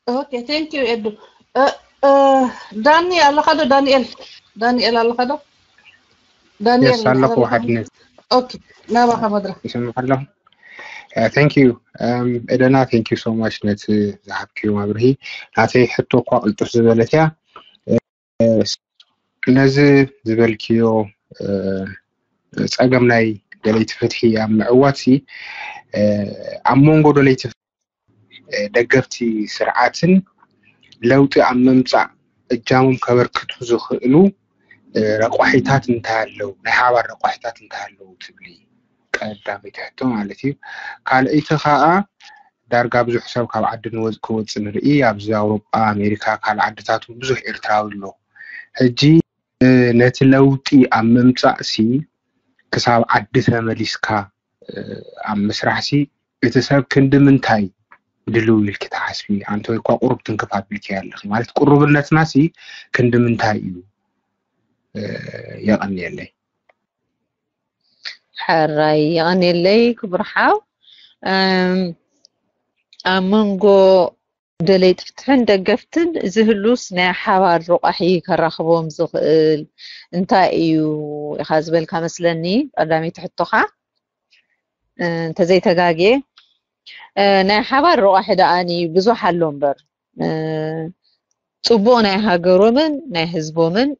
Okay, thank you ኤዱ። ዳኒ ኣለኻ ዶ? ዳንኤል፣ ዳንኤል ኣለኻ ዶ? ዳንኤል ኣለኹ። ሓድነት። Okay፣ ናባኻ መድረኽ። ይሰምዕ ኣለኹ። Thank you ኤደና፣ thank you so much ነቲ ዝሃብክዮ መብርሂ። ናተይ ሕቶ እኳ ቅልጥፍ ዝበለት እያ። ነዚ ዝበልክዮ ጸገም ናይ ደለይቲ ፍትሒ ኣብ ምዕዋት ሲ ኣብ መንጎ ደለይቲ ደገፍቲ ስርዓትን ለውጢ ኣብ ምምፃእ እጃሞም ከበርክቱ ዝኽእሉ ረቋሒታት እንታይ ኣለዉ? ናይ ሓባር ረቋሒታት እንታይ ኣለዉ ትብሊ? ቀዳመይቲ ሕቶ ማለት እዩ። ካልኣይቲ ከዓ ዳርጋ ብዙሕ ሰብ ካብ ዓዲ ንወፅ ክወፅ ንርኢ። ኣብዚ ኣውሮጳ፣ ኣሜሪካ፣ ካልእ ዓድታት እውን ብዙሕ ኤርትራዊ ኣሎ። ሕጂ ነቲ ለውጢ ኣብ ምምፃእ ሲ ክሳብ ዓዲ ተመሊስካ ኣብ ምስራሕ ሲ እቲ ሰብ ክንዲ ምንታይ ድልው ኢልኪ ትሓስቢ? ኣንተ ወይ እኳ ቁሩብ ትንክፍ ኣቢልኪ ኣለኺ ማለት ቁሩብነትና ሲ ክንዲ ምንታይ እዩ? የቐንየለይ። ሕራይ የቐንየለይ ክቡር ሓው። ኣብ መንጎ ደለይቲ ፍትሕን ደገፍትን ዝህሉስ ናይ ሓባር ረቋሒ ከራኽቦም ዝኽእል እንታይ እዩ ኢኻ ዝበልካ መስለኒ ቀዳመይቲ ሕቶኻ። እንተዘይተጋግየ ናይ ሓባር ረቋሒ ደኣኒ ብዙሕ ኣሎ እምበር፣ ፅቡቕ ናይ ሃገሮምን ናይ ህዝቦምን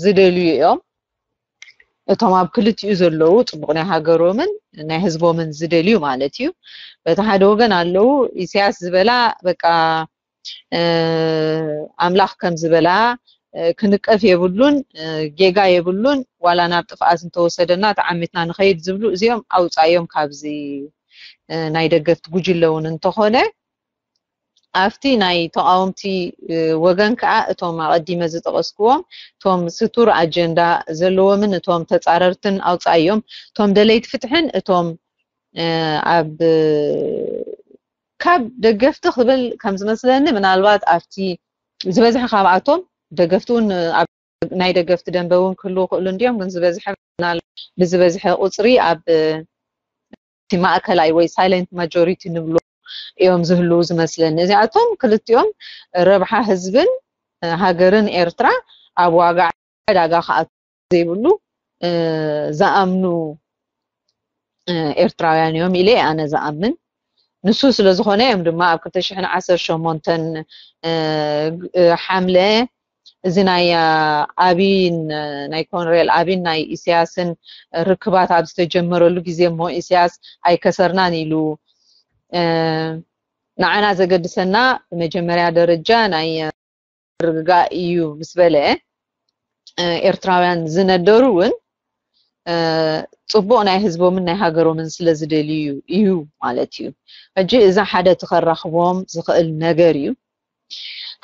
ዝደልዩ እዮም። እቶም ኣብ ክልቲኡ ዘለዉ ፅቡቕ ናይ ሃገሮምን ናይ ህዝቦምን ዝደልዩ ማለት እዩ። በቲ ሓደ ወገን ኣለዉ ኢሳያስ ዝበላ በቃ ኣምላኽ ከም ዝበላ ክንቀፍ የብሉን፣ ጌጋ የብሉን፣ ዋላ ናብ ጥፍኣት እንተወሰደና ተዓሚትና ንኸይድ ዝብሉ እዚኦም ኣውፃዮም ካብዚ ናይ ደገፍቲ ጉጅለ እውን እንተኾነ ኣብቲ ናይ ተቃወምቲ ወገን ከዓ እቶም ኣቐዲመ ዝጠቐስክዎም እቶም ስቱር ኣጀንዳ ዘለዎምን እቶም ተፃረርትን ኣውፃዮም እቶም ደለይቲ ፍትሕን እቶም ኣብ ካብ ደገፍቲ ክብል ከም ዝመስለኒ ምናልባት ኣብቲ ዝበዝሐ ካብኣቶም ደገፍቲ እውን ናይ ደገፍቲ ደንበ እውን ክህልዉ ክእሉ እንዲዮም ግን ዝበዝሐ ብዝበዝሐ ቁፅሪ ኣብ እቲ ማእከላይ ወይ ሳይለንት ማጆሪቲ ንብሎ እዮም ዝህልዉ ዝመስለኒ። እዚኣቶም ክልቲኦም ረብሓ ህዝብን ሃገርን ኤርትራ ኣብ ዋጋ ዕዳጋ ክኣቱ ዘይብሉ ዝኣምኑ ኤርትራውያን እዮም ኢለ ኣነ ዝኣምን። ንሱ ስለ ዝኾነ እዮም ድማ ኣብ ክልተ ሽሕን ዓሰርተ ሸሞንተን ሓምለ እዚ ናይ ኣቢን ናይ ኮንሬል ኣቢን ናይ ኢሳያስን ርክባት ኣብ ዝተጀመረሉ ግዜ እሞ ኢሳያስ ኣይከሰርናን ኢሉ ንዓና ዘገድሰና ብመጀመርያ ደረጃ ናይ ርግጋእ እዩ ምስ በለ ኤርትራውያን ዝነደሩ እውን ፅቡቕ ናይ ህዝቦምን ናይ ሃገሮምን ስለ ዝደልዩ እዩ ማለት እዩ። ሕጂ እዚ ሓደ እቲ ከራኽቦም ዝኽእል ነገር እዩ።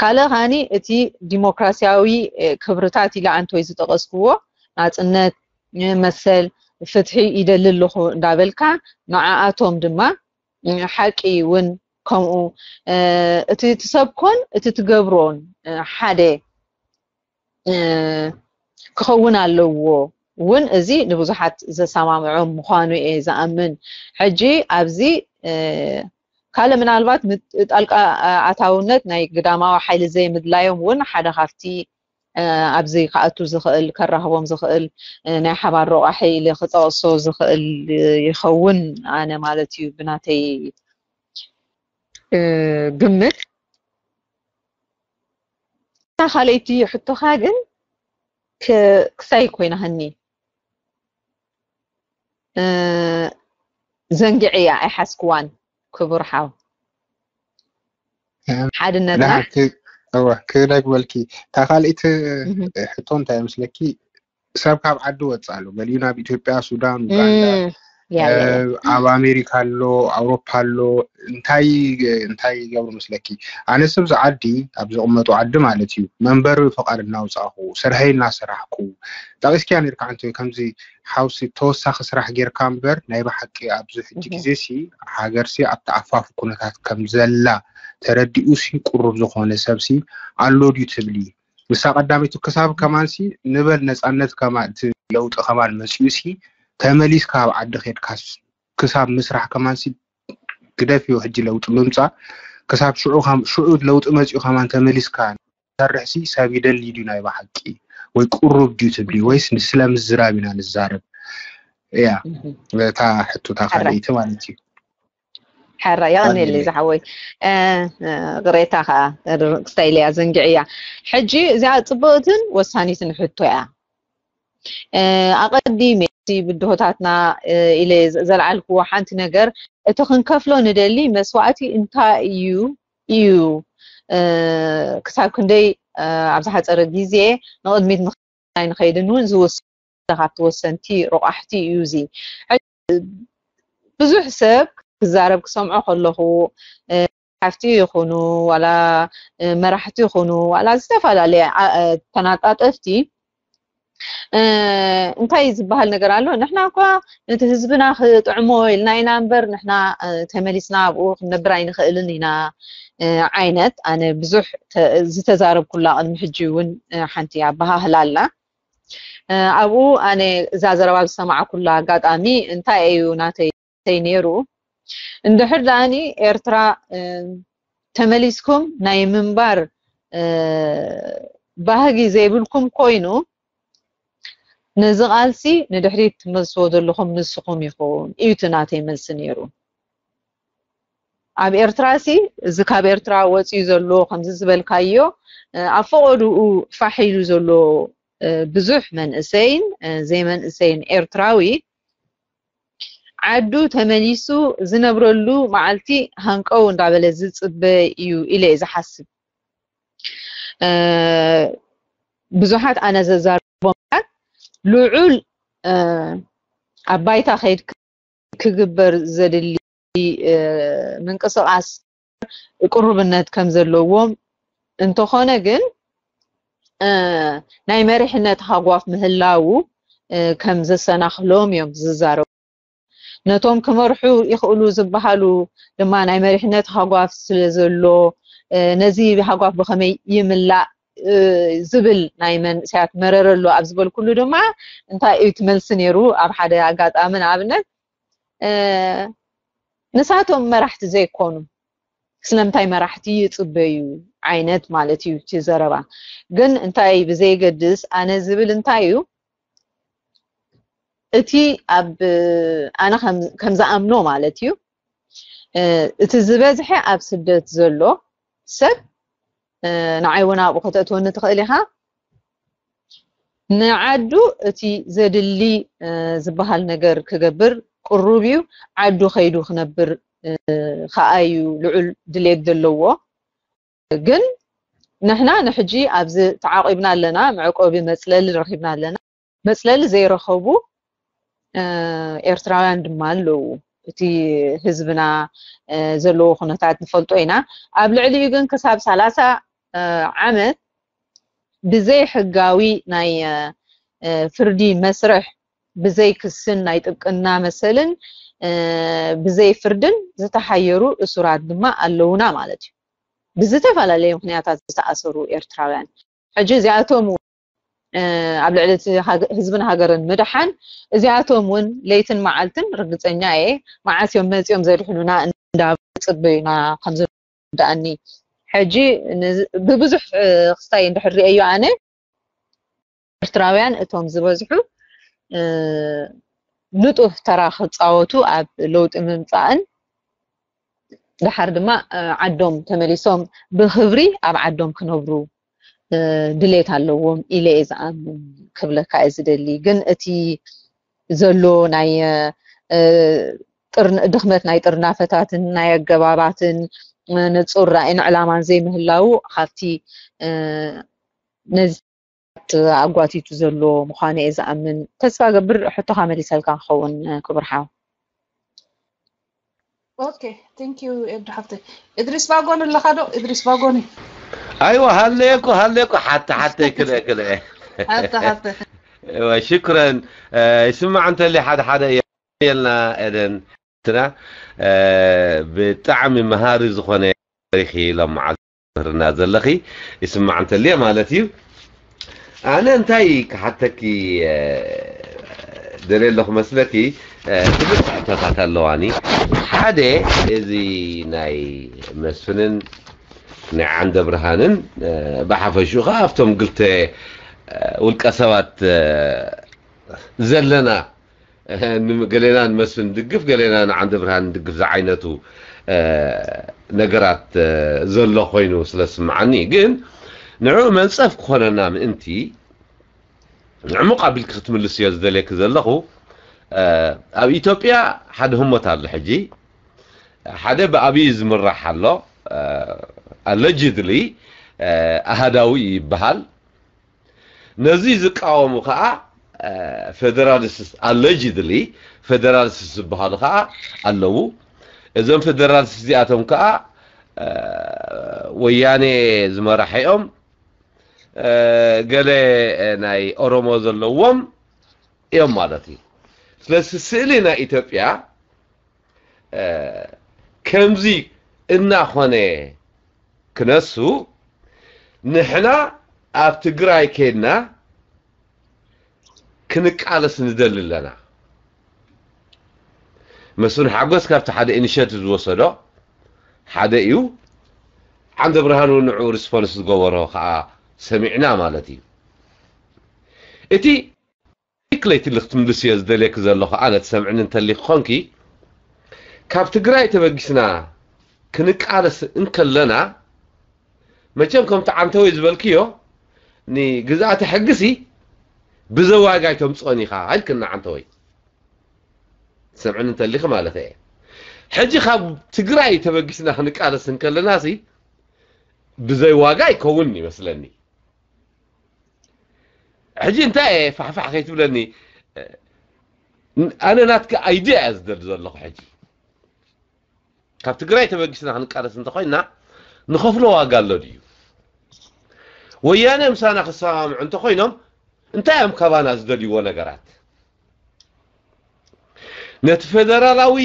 ካልእ ከዓኒ እቲ ዲሞክራሲያዊ ክብርታት ኢለ ኣንቶይ ዝጠቐስክዎ ናፅነት፣ መሰል፣ ፍትሒ ይደሊ ኣለኹ እንዳበልካ ንዓኣቶም ድማ ሓቂ እውን ከምኡ እቲ ትሰብኮን እቲ ትገብሮን ሓደ ክኸውን ኣለዎ እውን እዚ ንብዙሓት ዘሰማምዖም ምዃኑ እየ ዝኣምን። ሕጂ ኣብዚ ካልእ ምናልባት ጣልቃ ኣታውነት ናይ ግዳማዊ ሓይሊ ዘይምድላዮም እውን ሓደ ካብቲ ኣብዚ ክኣቱ ዝኽእል ከራኽቦም ዝኽእል ናይ ሓባር ረቋሒ ኢለ ክጠቕሶ ዝኽእል ይኸውን ኣነ ማለት እዩ ብናተይ ግምት። እታ ካልኣይቲ ሕቶኻ ግን ክሳይ ኮይናህኒ ዘንግዐያ ኣይሓስክዋን ክቡር ሓው ሓድነትና ክደግመልኪ እታ ካልኣይቲ ሕቶ እንታይ ምስለኪ ሰብ ካብ ዓዲ ወፅእ ኣሎ ገሊኡ ናብ ኢትዮጵያ ሱዳን ኡጋንዳ ኣብ ኣሜሪካ ኣሎ ኣውሮፓ ኣሎ እንታይ እንታይ ይገብሩ መስለኪ ኣነ ሰብ ዝዓዲ ኣብ ዝቕመጡ ዓዲ ማለት እዩ መንበሪ ፈቃድ እናውፃእኩ ስርሐይ እናሰራሕኩ ጠቂስኪያ ነርካ እንተ ከምዚ ሓውሲ ተወሳኺ ስራሕ ጌርካ እምበር ናይ ብሓቂ ኣብዚ ሕጂ ግዜ ሲ ሃገር ሲ ኣብ ተኣፋፊ ኩነታት ከም ዘላ ተረዲኡ ሲ ቁሩብ ዝኾነ ሰብ ሲ ኣሎ ድዩ ትብሊ ንሳ ቀዳመይቲ ክሳብ ከማን ሲ ንበል ነፃነት ከማን እቲ ለውጢ ከማን መፅኡ ሲ ተመሊስካ ኣብ ዓዲ ኬድካ ክሳብ ምስራሕ ከማን ሲ ግደፍዮ ሕጂ ለውጢ ምምፃእ ክሳብ ሽዑ ከም- ሽዑ ለውጢ መፂኡ ከማን ተመሊስካ ሰርሕ ሲ ሰብ ይደሊ ድዩ ናይ ብሓቂ ወይ ቁሩብ ድዩ ትብሊ ወይስ ንስለ ምዝራብ ኢና ንዛረብ? እያ እታ ሕቶታ ካልኣይቲ ማለት እዩ። ሕራ የቐንየለይ ዝሓወይ። ቅሬታ ከዓ ክስታይ ኢለያ ዘንግዕያ። ሕጂ እዚኣ ፅብቕትን ወሳኒትን ሕቶ እያ። ኣቐዲመ ብድሆታትና ኢለ ዘልዓልክዎ ሓንቲ ነገር፣ እቲ ክንከፍሎ ንደሊ መስዋእቲ እንታይ እዩ እዩ ክሳብ ክንደይ ኣብ ዝሓፀረ ግዜ ንቕድሚት ምክላይ ንኸይድን እውን ዝወስድ ካብቲ ወሰንቲ ሮቋሕቲ እዩ። እዚ ብዙሕ ሰብ ክዛረብ ክሰምዖ ከለኹ ሓፍቲ ይኹኑ ዋላ መራሕቲ ይኹኑ ዋላ ዝተፈላለየ ተናጣጠፍቲ እንታይ ዝበሃል ነገር ኣሎ? ንሕና እኳ ነቲ ህዝብና ክጥዕሞ ኢልና ኢና እምበር ንሕና ተመሊስና ኣብኡ ክንነብር ኣይንኽእልን ኢና ዓይነት ኣነ ብዙሕ ዝተዛረብኩላ ቅድሚ ሕጂ እውን ሓንቲ ኣበሃህላ ኣላ። ኣብኡ ኣነ እዛ ዘረባ ዝሰማዕኩላ ኣጋጣሚ እንታይ እዩ ናተይ ነይሩ? እንድሕር ደኣኒ ኤርትራ ተመሊስኩም ናይ ምንባር ባህጊ ዘይብልኩም ኮይኑ ነዚ ቃልሲ ንድሕሪት ትመልስዎ ዘለኹም ንስኹም ኢኹም እዩ እቲ ናተይ መልሲ ነይሩ። ኣብ ኤርትራ ሲ እዚ ካብ ኤርትራ ወፂኡ ዘሎ ከምዚ ዝበልካዮ ኣብ ፈቐዱኡ ፋሕ ኢሉ ዘሎ ብዙሕ መንእሰይን ዘይመንእሰይን ኤርትራዊ ዓዱ ተመሊሱ ዝነብረሉ መዓልቲ ሃንቀው እንዳበለ ዝፅበ እዩ ኢለ እየ ዝሓስብ። ብዙሓት ኣነ ዘዛርቦም ልዑል ኣብ ባይታ ከይድ ክግበር ዘድሊ ምንቅስቃስ ቅሩብነት ከም ዘለዎም እንተኾነ ግን ናይ መሪሕነት ሃጓፍ ምህላው ከም ዘሰናኽሎም እዮም ዝዛረቡ። ነቶም ክመርሑ ይኽእሉ ዝበሃሉ ድማ ናይ መሪሕነት ሃጓፍ ስለ ዘሎ ነዚ ሃጓፍ ብኸመይ ይምላእ ዝብል ናይ መንእሰያት መረረ ኣሎ ኣብ ዝበልኩሉ ድማ እንታይ እዩ እቲ መልሲ ነይሩ? ኣብ ሓደ ኣጋጣሚ ንኣብነት ንሳቶም መራሕቲ ዘይኮኑ ስለምንታይ መራሕቲ ይፅበዩ ዓይነት ማለት እዩ እቲ ዘረባ። ግን እንታይ ብዘየገድስ ኣነ ዝብል እንታይ እዩ እቲ ኣብ ኣነ ከም ዝኣምኖ ማለት እዩ እቲ ዝበዝሐ ኣብ ስደት ዘሎ ሰብ ንዓይ እውን ኣብኡ ከተእትወኒ ትኽእል ኢኻ። ንዓዱ እቲ ዘድሊ ዝበሃል ነገር ክገብር ቅሩብ እዩ። ዓዱ ከይዱ ክነብር ከዓ እዩ ልዑል ድሌት ዘለዎ። ግን ንሕና ንሕጂ ኣብዚ ተዓቂብና ኣለና፣ መዕቆቢ መፅለሊ ረኺብና ኣለና። መፅለሊ ዘይረኸቡ ኤርትራውያን ድማ ኣለዉ። እቲ ህዝብና ዘለዎ ኩነታት ንፈልጦ ኢና። ኣብ ልዕሊኡ ግን ክሳብ ሰላሳ ዓመት ብዘይ ሕጋዊ ናይ ፍርዲ መስርሕ ብዘይ ክስን ናይ ጥብቅና መሰልን ብዘይ ፍርድን ዝተሓየሩ እሱራት ድማ ኣለውና ማለት እዩ። ብዝተፈላለየ ምክንያታት ዝተኣሰሩ ኤርትራውያን ሕጂ እዚኣቶም እውን ኣብ ልዕሊ ህዝብን ሃገርን ምድሓን እዚኣቶም እውን ለይትን መዓልትን ርግፀኛ እየ መዓስ እዮም መፂኦም ዘድሕኑና እንዳበሉ ይፅበዩና ከምዚ ደኣኒ ሕጂ ብብዙሕ ክስታይ እንድሕር ሪአዮ ኣነ ኤርትራውያን እቶም ዝበዝሑ ንጡፍ ተራ ክፃወቱ ኣብ ለውጢ ምምፃእን ደሓር ድማ ዓዶም ተመሊሶም ብክብሪ ኣብ ዓዶም ክነብሩ ድሌት ኣለዎም ኢለ እየ ዝኣምን ክብለካ እየ ዝደሊ። ግን እቲ ዘሎ ናይ ድኽመት ናይ ጥርናፈታትን ናይ ኣገባባትን ንፁር ራእይን ዕላማን ዘይምህላው ካብቲ ነዚ ኣጓቲቱ ዘሎ ምዃኑ እየ ዝኣምን። ተስፋ ገብር ሕቶኻ መሊሰልካ ክኸውን ክቡር ሓው። ኦኬ ቴንክ ዩ ኤዱ ሓፍተይ። እድሪስ ባጎኒ ኣለኻ ዶ? እድሪስ ባጎኒ። ኣይዋ ሃለየኩ ሃለየኩ ሓተ ሓተ ክለ ክለ ሓተ ሓተ ሽክረን ይስማዕ እንተሊ ሓደ ሓደ የልና ኤደን ትና ብጣዕሚ መሃሪ ዝኾነ ታሪኽ ሎመዓልቲ ትምህርና ዘለኺ ይስማዕ እንተልየ ማለት እዩ። ኣነ እንታይ ክሓተኪ ደልየ ኣለኹ መስለኪ። ክልተ ሕቶታት ኣለዋኒ። ሓደ፣ እዚ ናይ መስፍንን ናይ ዓንደ ብርሃንን፣ ብሓፈሽኡ ከዓ ኣብቶም ክልተ ውልቀ ሰባት ዘለና፣ ገሌና ንመስፍን ንድግፍ፣ ገሌና ንዓንደ ብርሃን ንድግፍ ዝዓይነቱ ነገራት ዘሎ ኮይኑ ስለ ዝስምዓኒ፣ ግን ንዕኡ መንጸፍ ክኾነና ምእንቲ፣ ዕሙቕ ኣቢልኪ ክትምልስዮ ዝደልየኪ ዘለኹ፣ ኣብ ኢትዮጵያ ሓደ ህሞት ኣሎ። ሕጂ ሓደ ብኣብይ ዝምራሕ ኣሎ፣ ኣለጅድሊ ኣሃዳዊ ይበሃል። ነዚ ዝቃወሙ ከዓ ፌደራሊስት፣ ኣለጅድሊ ፌደራሊስት ዝበሃሉ ከዓ ኣለዉ። እዞም ፌደራሊስት እዚኣቶም ከዓ ወያኔ ዝመራሐኦም፣ ገለ ናይ ኦሮሞ ዘለዎም እዮም ማለት እዩ። ስለዚ ስእሊ ናይ ኢትዮጵያ ከምዚ እናኾነ ክነሱ፣ ንሕና ኣብ ትግራይ ከይድና ክንቃለስ ንደሊ ኣለና። መስፍን ሓጎስ ካብቲ ሓደ ኢኒሼቲቭ ዝወሰዶ ሓደ እዩ። ዓንደ ብርሃን እውን ንዕኡ ሪስፖንስ ዝገበሮ ከዓ ሰሚዕና ማለት እዩ። እቲ ክለይትሊ ክትምልስዮ ዝደልየኪ ዘለኹ፣ ኣነ ትሰምዕኒ እንተሊኺ ኾንኪ፣ ካብ ትግራይ ተበጊስና ክንቃለስ እንከለና፣ መቸም ከምቲ ዓንተወይ ዝበልክዮ፣ ንግዝኣተ ሕግሲ ብዘዋጋ ኣይተምፅኦን ኢኻ ኢልክና ዓንተወይ። ትሰምዕኒ እንተሊኺ ማለት እየ። ሕጂ ካብ ትግራይ ተበጊስና ክንቃለስ እንከለና ሲ ብዘይ ዋጋ ይከውን ይመስለኒ። ሕጂ እንታይ እየ ፋሕፋሕ ከይትብለኒ፣ ኣነ ናትኪ ኣይድያ እየ ዝደሊ ዘለኹ። ሕጂ ካብ ትግራይ ተበጊስና ክንቃለስ እንተኾይና ንኸፍሎ ዋጋ ኣሎ ድዩ? ወያነ ምሳና ክሰማምዑ እንተኾይኖም እንታይ እዮም ካባና ዝደልይዎ ነገራት? ነቲ ፌደራላዊ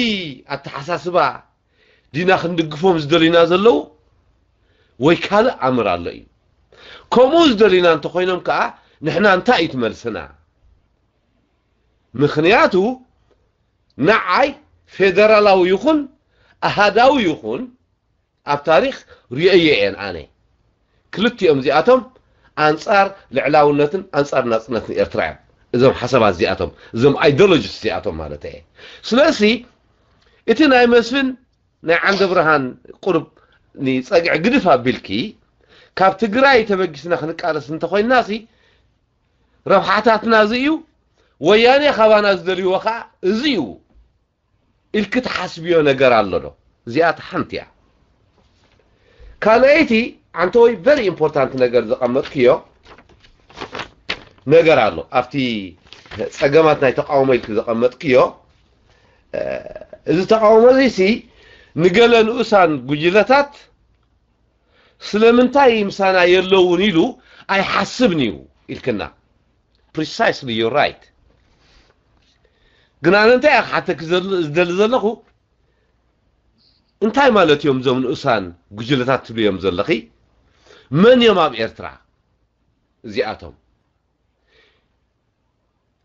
ኣተሓሳስባ ዲና ክንድግፎም ዝደልዩና ዘለዉ ወይ ካልእ ኣምር ኣሎ እዩ? ከምኡ ዝደልዩና እንተኾይኖም ከዓ ንሕና እንታይ እዩ ትመልስና? ምኽንያቱ ንዓይ ፌደራላዊ ይኹን ኣሃዳዊ ይኹን ኣብ ታሪኽ ሪኦዮ እየን ኣነ። ክልቲኦም እዚኣቶም ኣንጻር ልዕላውነትን ኣንጻር ናጽነትን ኤርትራ እዮም። እዞም ሓሳባት እዚኣቶም፣ እዞም ኣይዲዮሎጂስ እዚኣቶም ማለት እየ። ስለዚ እቲ ናይ መስፍን ናይ ዓንደ ብርሃን ቁሩብ ንጸግዒ ግድፍ ኣቢልኪ፣ ካብ ትግራይ ተበጊስና ክንቃለስ እንተኾይንና ሲ ረብሓታትና እዚ እዩ፣ ወያኔ ካባና ዝደልይዎ ከዓ እዚ እዩ ኢልኪ ትሓስብዮ ነገር ኣሎ ዶ? እዚኣ እቲ ሓንቲ እያ። ካልኣይቲ ዓንተወይ ቨሪ ኢምፖርታንት ነገር ዘቐመጥክዮ ነገር ኣሎ። ኣብቲ ጸገማት ናይ ተቃውሞ ኢልኪ ዘቐመጥክዮ፣ እ፣ እዚ ተቃውሞ እዚ ሲ ንገለ ንኡሳን ጉጅለታት ስለምንታይ ምሳና የለውን ኢሉ ኣይሓስብን እዩ ኢልክና። Precisely, you're right። ግን ኣነ እንታይ እየ ክሓተኪ ዘል-፣ ዝደሊ ዘለኹ፣ እንታይ ማለት እዮም እዞም ንኡሳን ጉጅለታት ትብልዮም ዘለኺ? መን እዮም ኣብ ኤርትራ እዚኣቶም?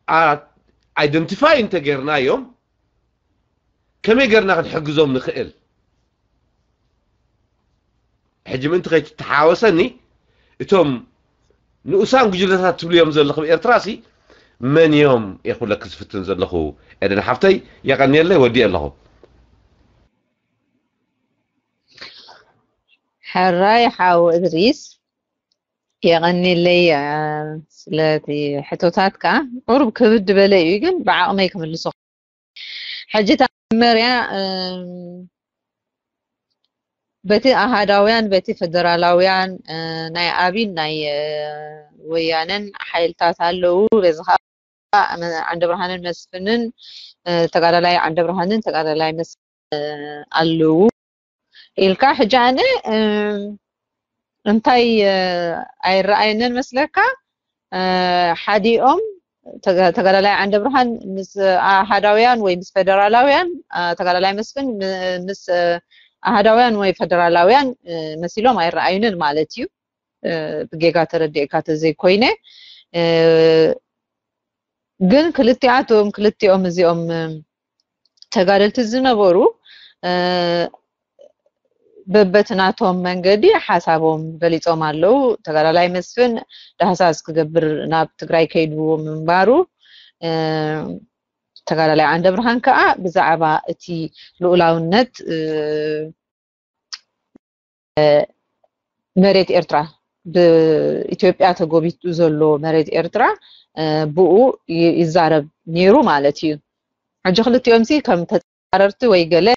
ኣ-፣ ኣይደንቲፋይ እንተጌርናዮም ከመይ ጌርና ክንሕግዞም ንኽእል? ሕጂ ምእንቲ ከይትተሓወሰኒ፣ እቶም ንኡሳን ጉጅለታት ትብልዮም ዘለኹም ኤርትራ ሲ መን እዮም እየ ክብለኪ ዝፍትን ዘለኹ። ኤደን ሓፍተይ፣ የቐንየለይ፣ ወዲኤ ኣለኹ። ሕራይ ሓው እድሪስ፣ የቐንየለይ፣ እ፣ ስለቲ ሕቶታትካ። ቁሩብ ክብድ በለ እዩ፣ ግን ብዓቕመይ ክምልሶ። ሕጂ እታ መመርያ፣ እም፣ በቲ ኣሃዳውያን፣ በቲ ፈደራላውያን፣ እ፣ ናይ ኣብይን ናይ፣ እ፣ ወያነን ሓይልታት ኣለዉ። በዚ ኸኣ ዓንደ ብርሃንን መስፍንን፣ እ፣ ተጋዳላይ ዓንደ ብርሃንን ተጋዳላይ መስፍን ኣለዉ ኢልካ። ሕጂ ኣነ፣ እም፣ እንታይ፣ እ፣ ኣይረኣየንን መስለካ? እ፣ ሓዲኦም ተጋ-፣ ተጋዳላይ ዓንደ ብርሃን ምስ ኣሃዳውያን ወይ ምስ ፈደራላውያን፣ እ፣ ተጋዳላይ መስፍን ም-፣ ምስ፣ እ፣ ኣሃዳውያን ወይ ፈደራላውያን፣ እ፣ መሲሎም ኣይረኣዩንን ማለት እዩ። እ፣ ብጌጋ ተረዲእካ ተዘይኮይነ፣ እ፣ ግን ክልቲኣቶም ክልቲኦም እዚኦም ተጋደልቲ ዝነበሩ በበትናቶም መንገዲ ሓሳቦም ገሊጾም ኣለዉ። ተጋዳላይ መስፍን ዳህሳስ ክገብር ናብ ትግራይ ከይዱ ምንባሩ፣ ተጋዳላይ ዓንደ ብርሃን ከዓ ብዛዕባ እቲ ልኡላውነት መሬት ኤርትራ፣ ብኢትዮጵያ ተጎቢጡ ዘሎ መሬት ኤርትራ ብኡ ይዛረብ ነይሩ ማለት እዩ። ሕጂ ክልቲኦም ሲ ከም ተጻረርቲ ወይ ገለ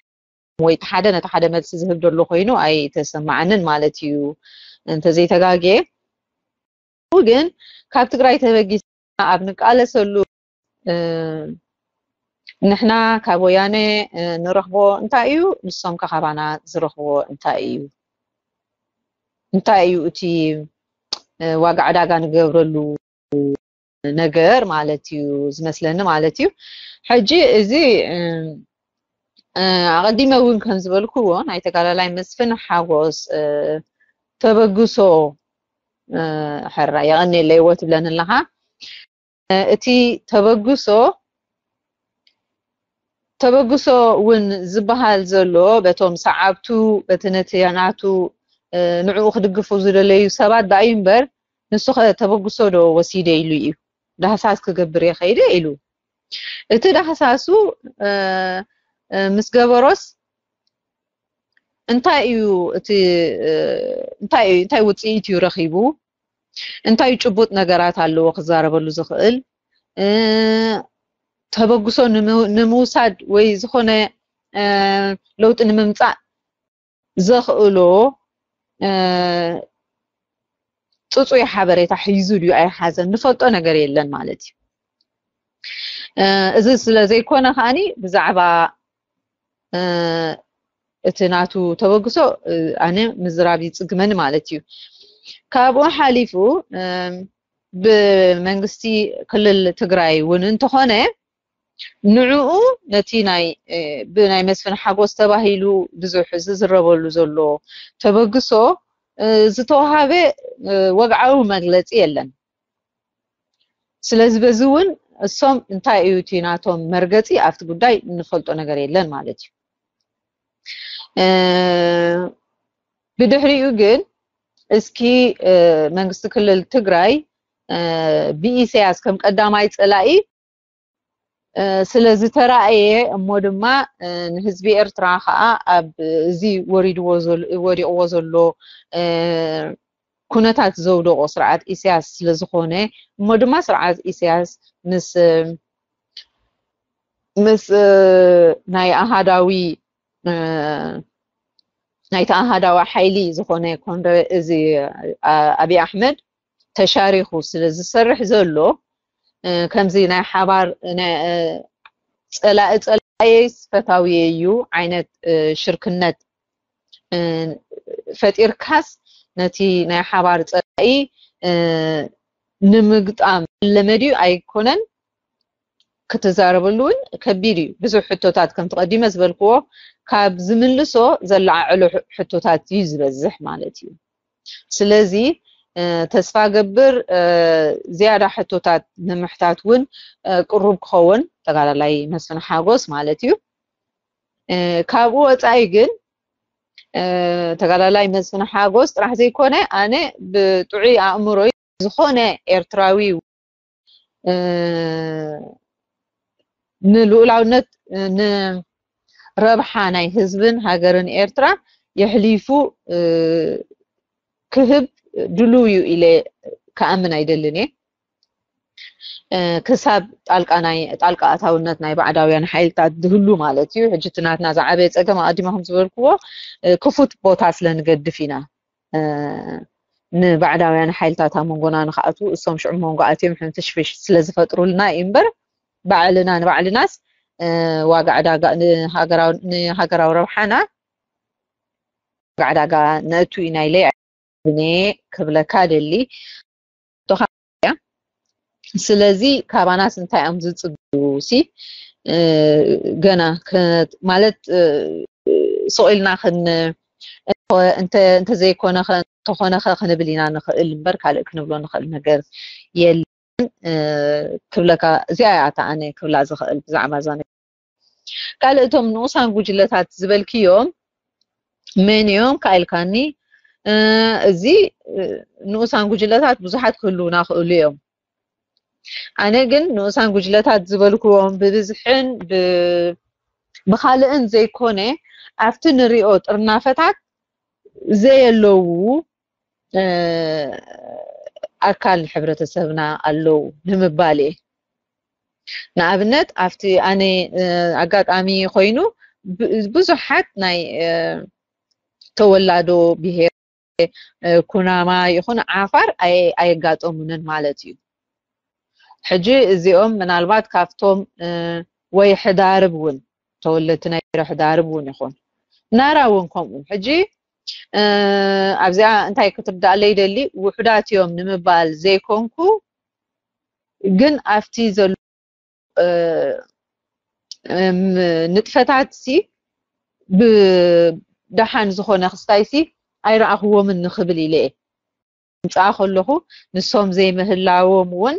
ወይ ሓደ ነቲ ሓደ መልሲ ዝህብ ዘሎ ኮይኑ ኣይተሰማዓንን ማለት እዩ። እንተዘይተጋግየ ግን ካብ ትግራይ ተበጊስና ኣብ ንቃለሰሉ ንሕና ካብ ወያነ ንረኽቦ እንታይ እዩ፣ ንሶም ከ ካባና ዝረኽቦ እንታይ እዩ? እንታይ እዩ እቲ ዋጋ ዕዳጋ ንገብረሉ ነገር ማለት እዩ ዝመስለኒ ማለት እዩ። ሕጂ እዚ ኣቐዲመ እውን ከም ዝበልክዎ ናይ ተጋዳላይ መስፍን ሓጎስ ተበግሶ፣ ሕራ የቐኔለይዎ ትብለን ኣለኻ። እቲ ተበግሶ ተበግሶ እውን ዝበሃል ዘሎ በቶም ሰዓብቱ፣ በቲ ነቲ ናቱ ንዕኡ ክድግፉ ዝደለዩ ሰባት ደኣ እዩ እምበር፣ ንሱ ኸ ተበግሶ ዶ ወሲደ ኢሉ እዩ ዳህሳስ ክገብር እየ ኸይደ ኢሉ። እቲ ዳህሳሱ ምስ ገበሮስ እንታይ እዩ እቲ እንታይ እዩ እንታይ ውፅኢት እዩ ረኺቡ? እንታይ ጭቡጥ ነገራት ኣለዎ ክዛረበሉ ዝኽእል? ተበግሶ ንምውሳድ ወይ ዝኾነ ለውጢ ንምምፃእ ዘኽእሎ ፅፁይ ሓበሬታ ሒዙ ድዩ ኣይሓዘን ንፈልጦ ነገር የለን ማለት እዩ። እዚ ስለ ዘይኮነ ከዓኒ ብዛዕባ እቲ ናቱ ተበግሶ ኣነ ምዝራብ ይፅግመኒ ማለት እዩ። ካብኡ ሓሊፉ ብመንግስቲ ክልል ትግራይ እውን እንተኾነ ንዕኡ ነቲ ናይ ብናይ መስፍን ሓጎስ ተባሂሉ ብዙሕ ዝዝረበሉ ዘሎ ተበግሶ ዝተዋሃበ ወግዓዊ መግለፂ የለን። ስለዚ በዚ እውን እሶም እንታይ እዩ እቲ ናቶም መርገፂ ኣብቲ ጉዳይ እንፈልጦ ነገር የለን ማለት እዩ። ብድሕሪኡ ግን እስኪ መንግስቲ ክልል ትግራይ ብኢሳያስ ከም ቀዳማይ ፀላኢ ስለ ዝተራእየ እሞ ድማ ንህዝቢ ኤርትራ ከዓ ኣብ እዚ ወሪድዎ ወዲቕዎ ዘሎ ኩነታት ዘውደቆ ስርዓት ኢሳያስ ስለ ዝኾነ እሞ ድማ ስርዓት ኢሳያስ ምስ ምስ ናይ ኣሃዳዊ ናይቲ ኣሃዳዊ ሓይሊ ዝኾነ ኮንደ እዚ ኣብይ ኣሕመድ ተሻሪኹ ስለ ዝሰርሕ ዘሎ ከምዚ ናይ ሓባር ፀላኢ ፀላኢስ ፈታዊ እዩ ዓይነት ሽርክነት ፈጢርካስ ነቲ ናይ ሓባር ፀላኢ ንምግጣም ለመድዩ ኣይኮነን። ክትዛረበሉ እውን ከቢድ እዩ። ብዙሕ ሕቶታት ከም ተቐዲመ ዝበልክዎ ካብ ዝምልሶ ዘለዓዕሎ ሕቶታት እዩ ዝበዝሕ ማለት እዩ። ስለዚ ተስፋ ገብር ዝያዳ ሕቶታት ንምሕታት እውን ቅሩብ ክኸውን ተጋዳላይ መስፍን ሓጎስ ማለት እዩ። ካብኡ ወፃኢ ግን ተጋዳላይ መስፍን ሓጎስ ጥራሕ ዘይኮነ ኣነ ብጥዑይ ኣእምሮይ ዝኾነ ኤርትራዊ ንልኡላውነት ንረብሓ ናይ ህዝብን ሃገርን ኤርትራ የሕሊፉ ክህብ ድሉው እዩ ኢለ ክኣምን ኣይደልን እየ። ክሳብ ጣልቃ ናይ ጣልቃ ኣታውነት ናይ ባዕዳውያን ሓይልታት ዝህሉ ማለት እዩ። ሕጂ እቲ ናትና ዝዓበየ ፀገም ኣቐዲማ ከም ዝበልክዎ ክፉት ቦታ ስለ ንገድፍ ኢና ንባዕዳውያን ሓይልታት ኣብ መንጎና ንክኣትዉ እሶም ሽዑ መንጎ ኣትዮም ሕንፍሽፍሽ ስለ ዝፈጥሩልና እዩ እምበር ባዕልና ንባዕልናስ ዋጋ ዕዳጋ ንሃገራዊ ረብሓና ዋጋ ዕዳጋ ነእቱ ኢና ኢለ እየ ክብለካ ደሊ። ስለዚ ካባናስ እንታይ እዮም ዝፅግቡ ሲ ገና ማለት ስቕ ኢልና እንተዘይኮነ እንተኾነኸ ክንብል ኢና ንኽእል እምበር ካልእ ክንብሎ ንኽእል ነገር የለን። ክብለካ፣ እዚኣ እያ እታ ኣነ ክብላ ዝኽእል ብዛዕባ እዛ ነገር። ካልእ እቶም ንኡሳን ጉጅለታት ዝበልክዮም መን እዮም ካኢልካኒ? እዚ ንኡሳን ጉጅለታት ብዙሓት ክህልውና ክእሉ እዮም። ኣነ ግን ንኡሳን ጉጅለታት ዝበልክዎም ብብዝሕን ብኻልእን ዘይኮነ ኣብቲ ንሪኦ ጥርናፈታት ዘየለዉ ኣካል ሕብረተሰብና ኣለዉ ንምባል እየ። ንኣብነት ኣብቲ ኣነ ኣጋጣሚ ኮይኑ ብዙሓት ናይ ተወላዶ ብሄር ኩናማ ይኹን ዓፋር ኣየጋጠሙንን ማለት እዩ። ሕጂ እዚኦም ምናልባት ካብቶም ወይ ሕዳርብ እውን ተወለድቲ ናይ ሕዳርብ እውን ይኹን ናራ እውን ከምኡ። ሕጂ ኣብዚኣ እንታይ ክትርዳእለይ ደሊ ውሑዳት እዮም ንምባል ዘይኮንኩ ግን ኣብቲ ዘሎ ንጥፈታት ሲ ብደሓን ዝኾነ ክስታይ ሲ ኣይረኣኽዎምን ንኽብል ኢለ እየ ምፅኣ ከለኹ ንሶም ዘይምህላዎም እውን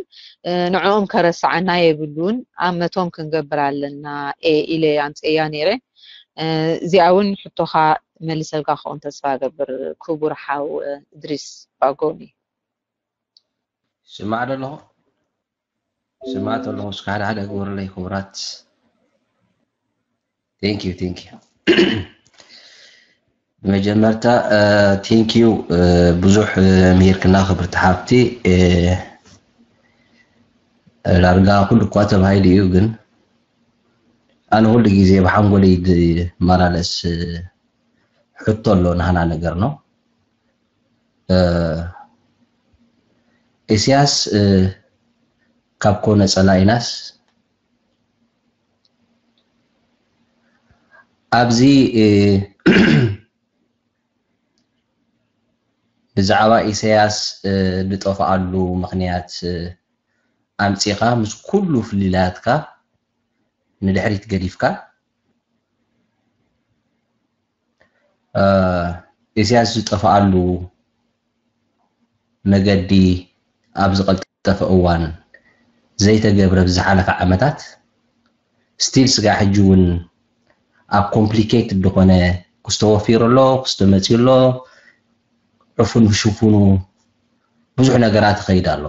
ንዕኦም ከረስዓና የብሉን ኣመቶም ክንገብር ኣለና ኢለ ኣምፅእያ ነይረ። እዚኣ እውን ሕቶኻ መሊሰልካ ክኸውን ተስፋ ገብር ክቡር ሓው እድሪስ ባጎኒ። ስማዕ ዶ ኣለኹ? ስማዕ ዶ ኣለኹ? እስከ ሓደ ሓደ ግበሩለይ ክቡራት። Thank you, thank you። ብመጀመርታ thank you ብዙሕ ምሂርክና ክብርቲ ሓብቲ። ዳርጋ ኩሉ እኳ ተባሂሉ እዩ፣ ግን ኣነ ኩሉ ግዜ ብሓንጎለይ ዝመላለስ ሕቶ ኣሎ ናህና ነገር ነው። ኢሳያስ ካብ ኮነ ጸላኢናስ ኣብዚ ብዛዕባ ኢሳያስ ዝጠፍኣሉ ምኽንያት ኣምጺኻ ምስ ኩሉ ፍልልያትካ ንድሕሪት ገዲፍካ ኢሳያስ ዝጠፍኣሉ መገዲ ኣብ ዝቐልጠፈ እዋን ዘይተገብረ ብዝሓለፈ ዓመታት ስቲል ስጋ ሕጂ እውን ኣብ ኮምፕሊኬትድ ዝኾነ ክስተወፊሩ ኣሎ ክስተመፅዩ ኣሎ ዕፉን ብሽፉኑ ብዙሕ ነገራት ይኸይድ ኣሎ።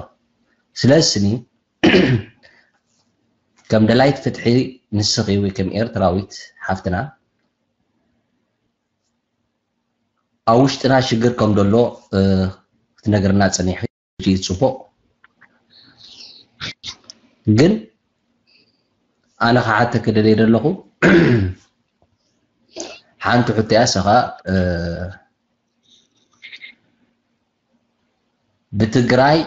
ስለስኒ ከም ደላይት ፍትሒ ንስኺ ወይ ከም ኤርትራዊት ሓፍትና ኣብ ውሽጥና ሽግር ከም ደሎ ክትነግርና ፀኒሕኪ እዩ ፅቡቕ። ግን ኣነ ክሓተኪ ደልየ ዘለኹ ሓንቲ ሕቶ እያ፣ እሳ ኸኣ ብትግራይ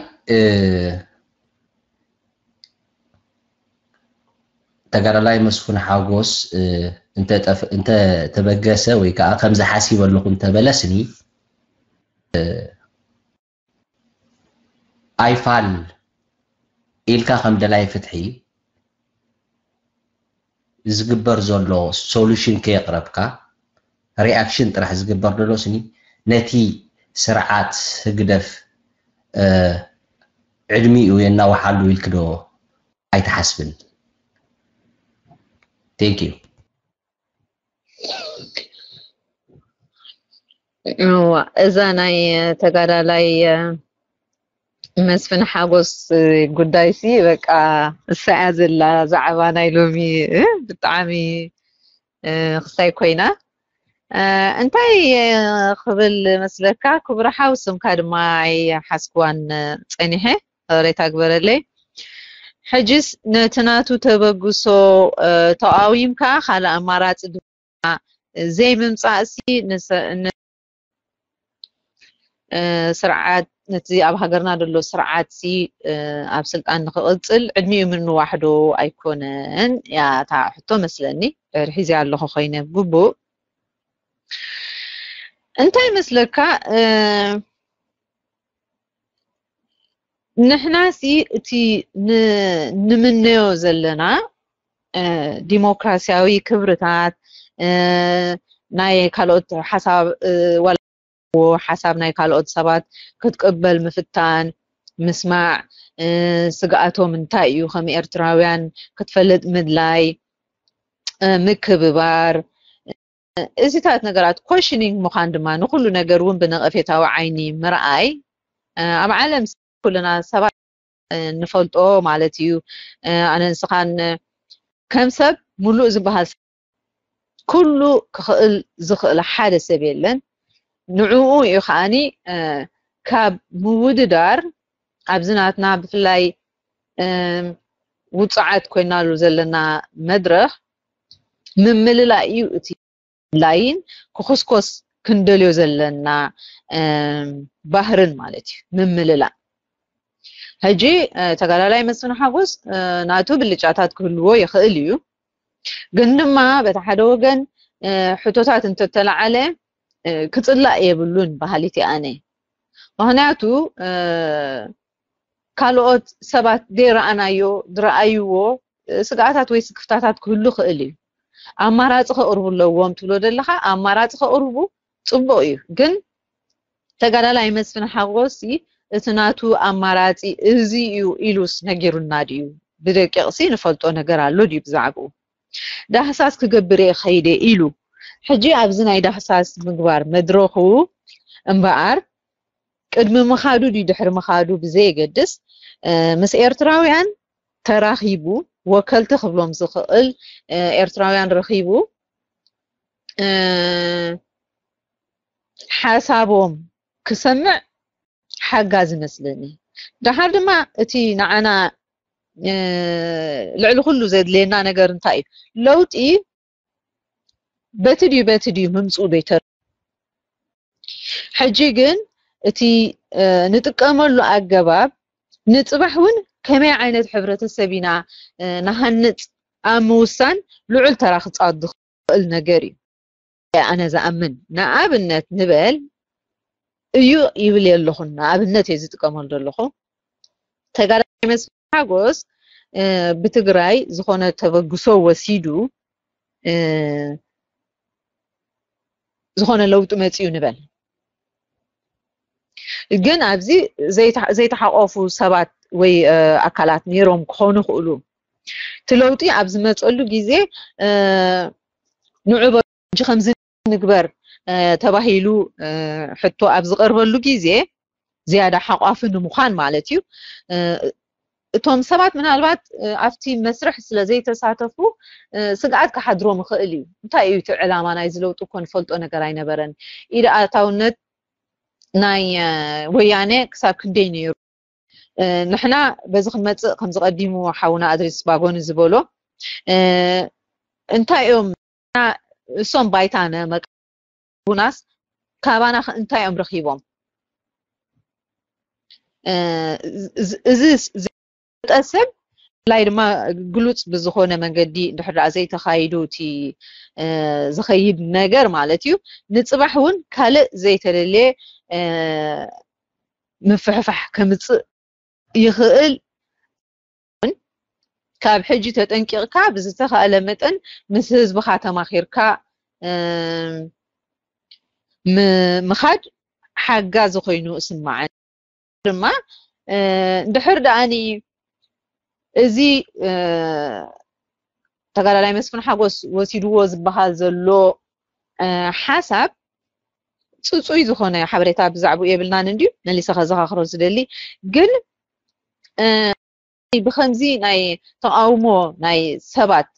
ተጋዳላይ መስፍን ሓጎስ እንተተበገሰ ወይ ከዓ ከምዚ ሓሲበ ኣለኹ እንተበለ ስኒ ኣይፋል ኢልካ ከም ደላይ ፍትሒ ዝግበር ዘሎ ሶሉሽን ከየቕረብካ ሪኣክሽን ጥራሕ ዝግበር ዘሎ ስኒ ነቲ ስርዓት ህግደፍ ዕድሚኡ የናውሓሉ ኢልክ ዶ ኣይትሓስብን? Thank you። እዋ እዛ ናይ ተጋዳላይ መስፍን ሓጎስ ጉዳይ ሲ በቃ እሳያ ዘላ ዛዕባ ናይ ሎሚ ብጣዕሚ ክስታይ ኮይና እንታይ ክብል መስለካ ክቡር ሓው ስምካ ድማ ኣይሓስክዋን ፀኒሐ ሬታ ግበረለይ ሕጅስ ነቲ ናቱ ተበግሶ ተቃዊምካ ካልእ ኣማራፂ ድማ ዘይምምፃእ ሲ ስርዓት ነቲ ኣብ ሃገርና ዘሎ ስርዓት ሲ ኣብ ስልጣን ንክቕፅል ዕድሚኡ ምንዋሕ ዶ ኣይኮነን እያ እታ ሕቶ መስለኒ ድሕሪ ሒዘ ኣለኹ ኮይነ ብግቡእ እንታይ መስለካ ንሕናሲ እቲ ንምነዮ ዘለና ዲሞክራሲያዊ ክብርታት ናይ ካልኦት ሓሳብ ሓሳብ ናይ ካልኦት ሰባት ክትቅበል ምፍታን ምስማዕ ስግኣቶም እንታይ እዩ ከም ኤርትራውያን ክትፈልጥ ምድላይ፣ ምክብባር፣ እዚታት ነገራት ኮሽኒንግ ምዃን ድማ ንኩሉ ነገር እውን ብነቐፌታዊ ዓይኒ ምርኣይ ኣብ ዓለም ኩልና ሰባት ንፈልጦ ማለት እዩ። ኣነ ንስኻን ከም ሰብ ሙሉእ ዝበሃል ኩሉ ክኽእል ዝኽእል ሓደ ሰብ የለን። ንዕኡ እዩ ከዓኒ ካብ ምውድዳር ኣብዚ ናትና ብፍላይ ውፅዓት ኮይናሉ ዘለና መድረኽ ምምልላእ እዩ እቲ ላይን ክኹስኮስ ክንደልዮ ዘለና ባህርን ማለት እዩ ምምልላእ። ሕጂ ተጋዳላይ መስፍን ሓጎስ ናቱ ብልጫታት ክህልዎ ይኽእል እዩ፣ ግን ድማ በቲ ሓደ ወገን ሕቶታት እንተተለዓለ ክፅላእ የብሉን በሃሊት ኣነ። ምክንያቱ ካልኦት ሰባት ዘይረኣናዮ ዝረኣይዎ ስግኣታት ወይ ስክፍታታት ክህሉ ክእል እዩ። ኣማራፂ ከቕርቡ ኣለዎም ትብሎ ዘለካ ኣማራፂ ከቕርቡ ፅቡቅ እዩ፣ ግን ተጋዳላይ መስፍን ሓጎስ እቲ ናቱ ኣማራፂ እዚ እዩ ኢሉስ ነጊሩና ድዩ? ብደቂቕሲ ንፈልጦ ነገር ኣሎ ድዩ ብዛዕባኡ? ዳህሳስ ክገብር እየ ከይደ ኢሉ ሕጂ ኣብዚ ናይ ዳህሳስ ምግባር መድረኹ እምበኣር ቅድሚ ምኻዱ ድዩ ድሕሪ ምኻዱ ብዘየገድስ ምስ ኤርትራውያን ተራኺቡ ወከልቲ ክብሎም ዝኽእል ኤርትራውያን ረኺቡ ሓሳቦም ክሰምዕ ሓጋዚ መስለኒ። ደሓር ድማ እቲ ንዓና ልዕሊ ኩሉ ዘድልየና ነገር እንታይ እዩ? ለውጢ በቲ ድዩ በቲ ድዩ ምምፅኡ ዶይተር ሕጂ ግን እቲ ንጥቀመሉ ኣገባብ ንፅባሕ እውን ከመይ ዓይነት ሕብረተሰብ ኢና ንሃንፅ ኣብ ምውሳን ልዑል ተራ ክፃወት ዝኽእል ነገር እዩ። ኣነ ዝኣምን ንኣብነት ንበል እዩ ይብል የለኹን፣ ንኣብነት እየ ዝጥቀመሉ ዘለኹ። ተጋዳላይ መስፍን ሓጎስ ብትግራይ ዝኾነ ተበግሶ ወሲዱ ዝኾነ ለውጢ መፅዩ ንበል፣ ግን ኣብዚ ዘይተሓቆፉ ሰባት ወይ ኣካላት ነይሮም ክኾኑ ይኽእሉ። እቲ ለውጢ ኣብ ዝመፀሉ ግዜ ንዑ በሉ ሕጂ ከምዚ ንግበር ተባሂሉ ሕቶ ኣብ ዝቐርበሉ ግዜ ዝያዳ ሓቋፊ ንምዃን ማለት እዩ። እቶም ሰባት ምናልባት ኣብቲ መስርሕ ስለ ዘይተሳተፉ ስግኣት ክሓድሮም ይኽእል እዩ። እንታይ እዩ እቲ ዕላማ ናይዚ ለውጢ እኮ ንፈልጦ ነገር ኣይነበረን። ኢድ ኣእታውነት ናይ ወያነ ክሳብ ክንደይ ነይሩ? ንሕና በዚ ክንመፅእ ከምዚ ቀዲሙ ሓውና ኣድሪስ ባጎኒ ዝበሎ እንታይ እዮም እሶም ባይታ ነመቅቡናስ ካባና እንታይ እዮም ረኪቦም? እዚ ዝጠ ሰብ ላይ ድማ ግሉፅ ብዝኾነ መንገዲ እንድሕር ደኣ ዘይተኻይዱ እቲ ዝኸይድ ነገር ማለት እዩ ንፅባሕ እውን ካልእ ዘይተለለየ ምፍሕፋሕ ከምፅእ ይኽእል። ካብ ሕጂ ተጠንቂቕካ ብዝተኻእለ መጠን ምስ ህዝብኻ ተማኺርካ ምኻድ ሓጋዚ ኮይኑ እስማዐን። ድማ እንድሕር ደኣኒ እዚ ተጋዳላይ መስፍን ሓጎስ ወሲድዎ ዝበሃል ዘሎ ሓሳብ ፅፁይ ዝኾነ ሓበሬታ ብዛዕባኡ የብልናን እንድዩ መሊሰ ከዘኻኽሮ ዝደሊ ግን ብከምዚ ናይ ተቃውሞ ናይ ሰባት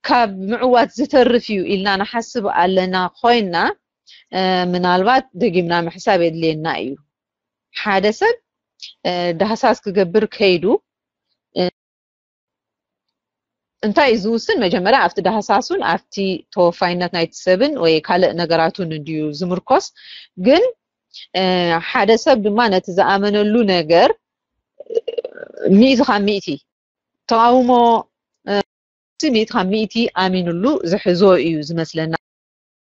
ካብ ምዕዋት ዝተርፍ እዩ ኢልና ንሓስብ ኣለና ኮይና ምናልባት ደጊምና ምሕሳብ የድልየና እዩ። ሓደ ሰብ ዳህሳስ ክገብር ከይዱ እንታይ እዩ ዝውስን? መጀመርያ ኣብቲ ዳህሳሱን ኣብቲ ተወፋይነት ናይቲ ሰብን ወይ ካልእ ነገራቱን እንድዩ ዝምርኮስ። ግን ሓደ ሰብ ድማ ነቲ ዝኣመነሉ ነገር ሚእቲ ካብ ሚእቲ ተቃውሞ ሚእቲ ካብ ሚእቲ ኣሚኑሉ ዝሕዞ እዩ ዝመስለና።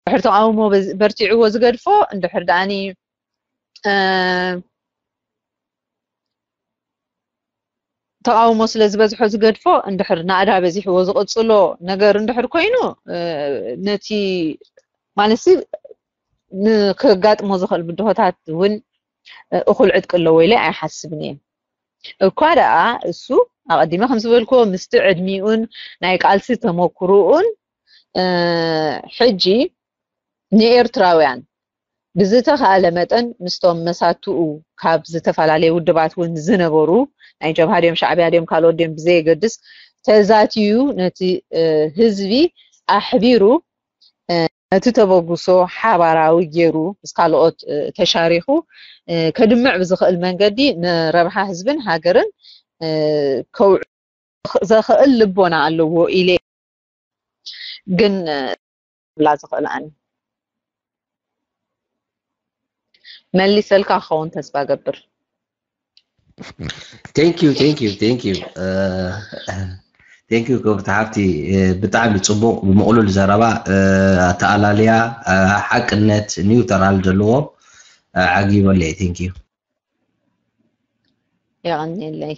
ድሕሪ ተቃውሞ በርቲዕዎ ዝገድፎ እንድሕር ደኣኒ ተቃውሞ ስለ ዝበዝሖ ዝገድፎ እንድሕር ናእዳ በዚሕዎ ዝቕፅሎ ነገር እንድሕር ኮይኑ ነቲ ማለት ንክጋጥሞ ዝኽእል ብድሆታት እውን እኹል ዕጥቂ ኣለዎ ኢለ ኣይሓስብን እየ። እኳ ደኣ እሱ ኣቐዲመ ከም ዝበልክዎ ምስቲ ዕድሚኡን ናይ ቃልሲ ተመክሮኡን ሕጂ ንኤርትራውያን ብዝተኻእለ መጠን ምስቶም መሳትኡ ካብ ዝተፈላለየ ውድባት እውን ዝነበሩ ናይ ጀብሃ ድዮም ሻዕብያ ድዮም ካልኦት ድዮም ብዘየገድስ ተዛትዩ ነቲ ህዝቢ ኣሕቢሩ ነቲ ተበግሶ ሓባራዊ ገይሩ ምስ ካልኦት ተሻሪኹ ከድምዕ ብዝኽእል መንገዲ ንረብሓ ህዝብን ሃገርን ከውዕ ዘኽእል ልቦና ኣለዎ ኢለ ግን ላ ዝኽእል ኣነ መሊሰልካ ክኸውን ተስፋ ገብር። Thank you, thank you, thank you. Thank you ክብርቲ ሓፍቲ፣ ብጣዕሚ ጽቡቕ ብምቕሉል ዘረባ፣ ኣተኣላልያ፣ ሓቅነት፣ ኒውተራል ዘለዎ ዓጊበለይ። Thank you። የቐንየለይ።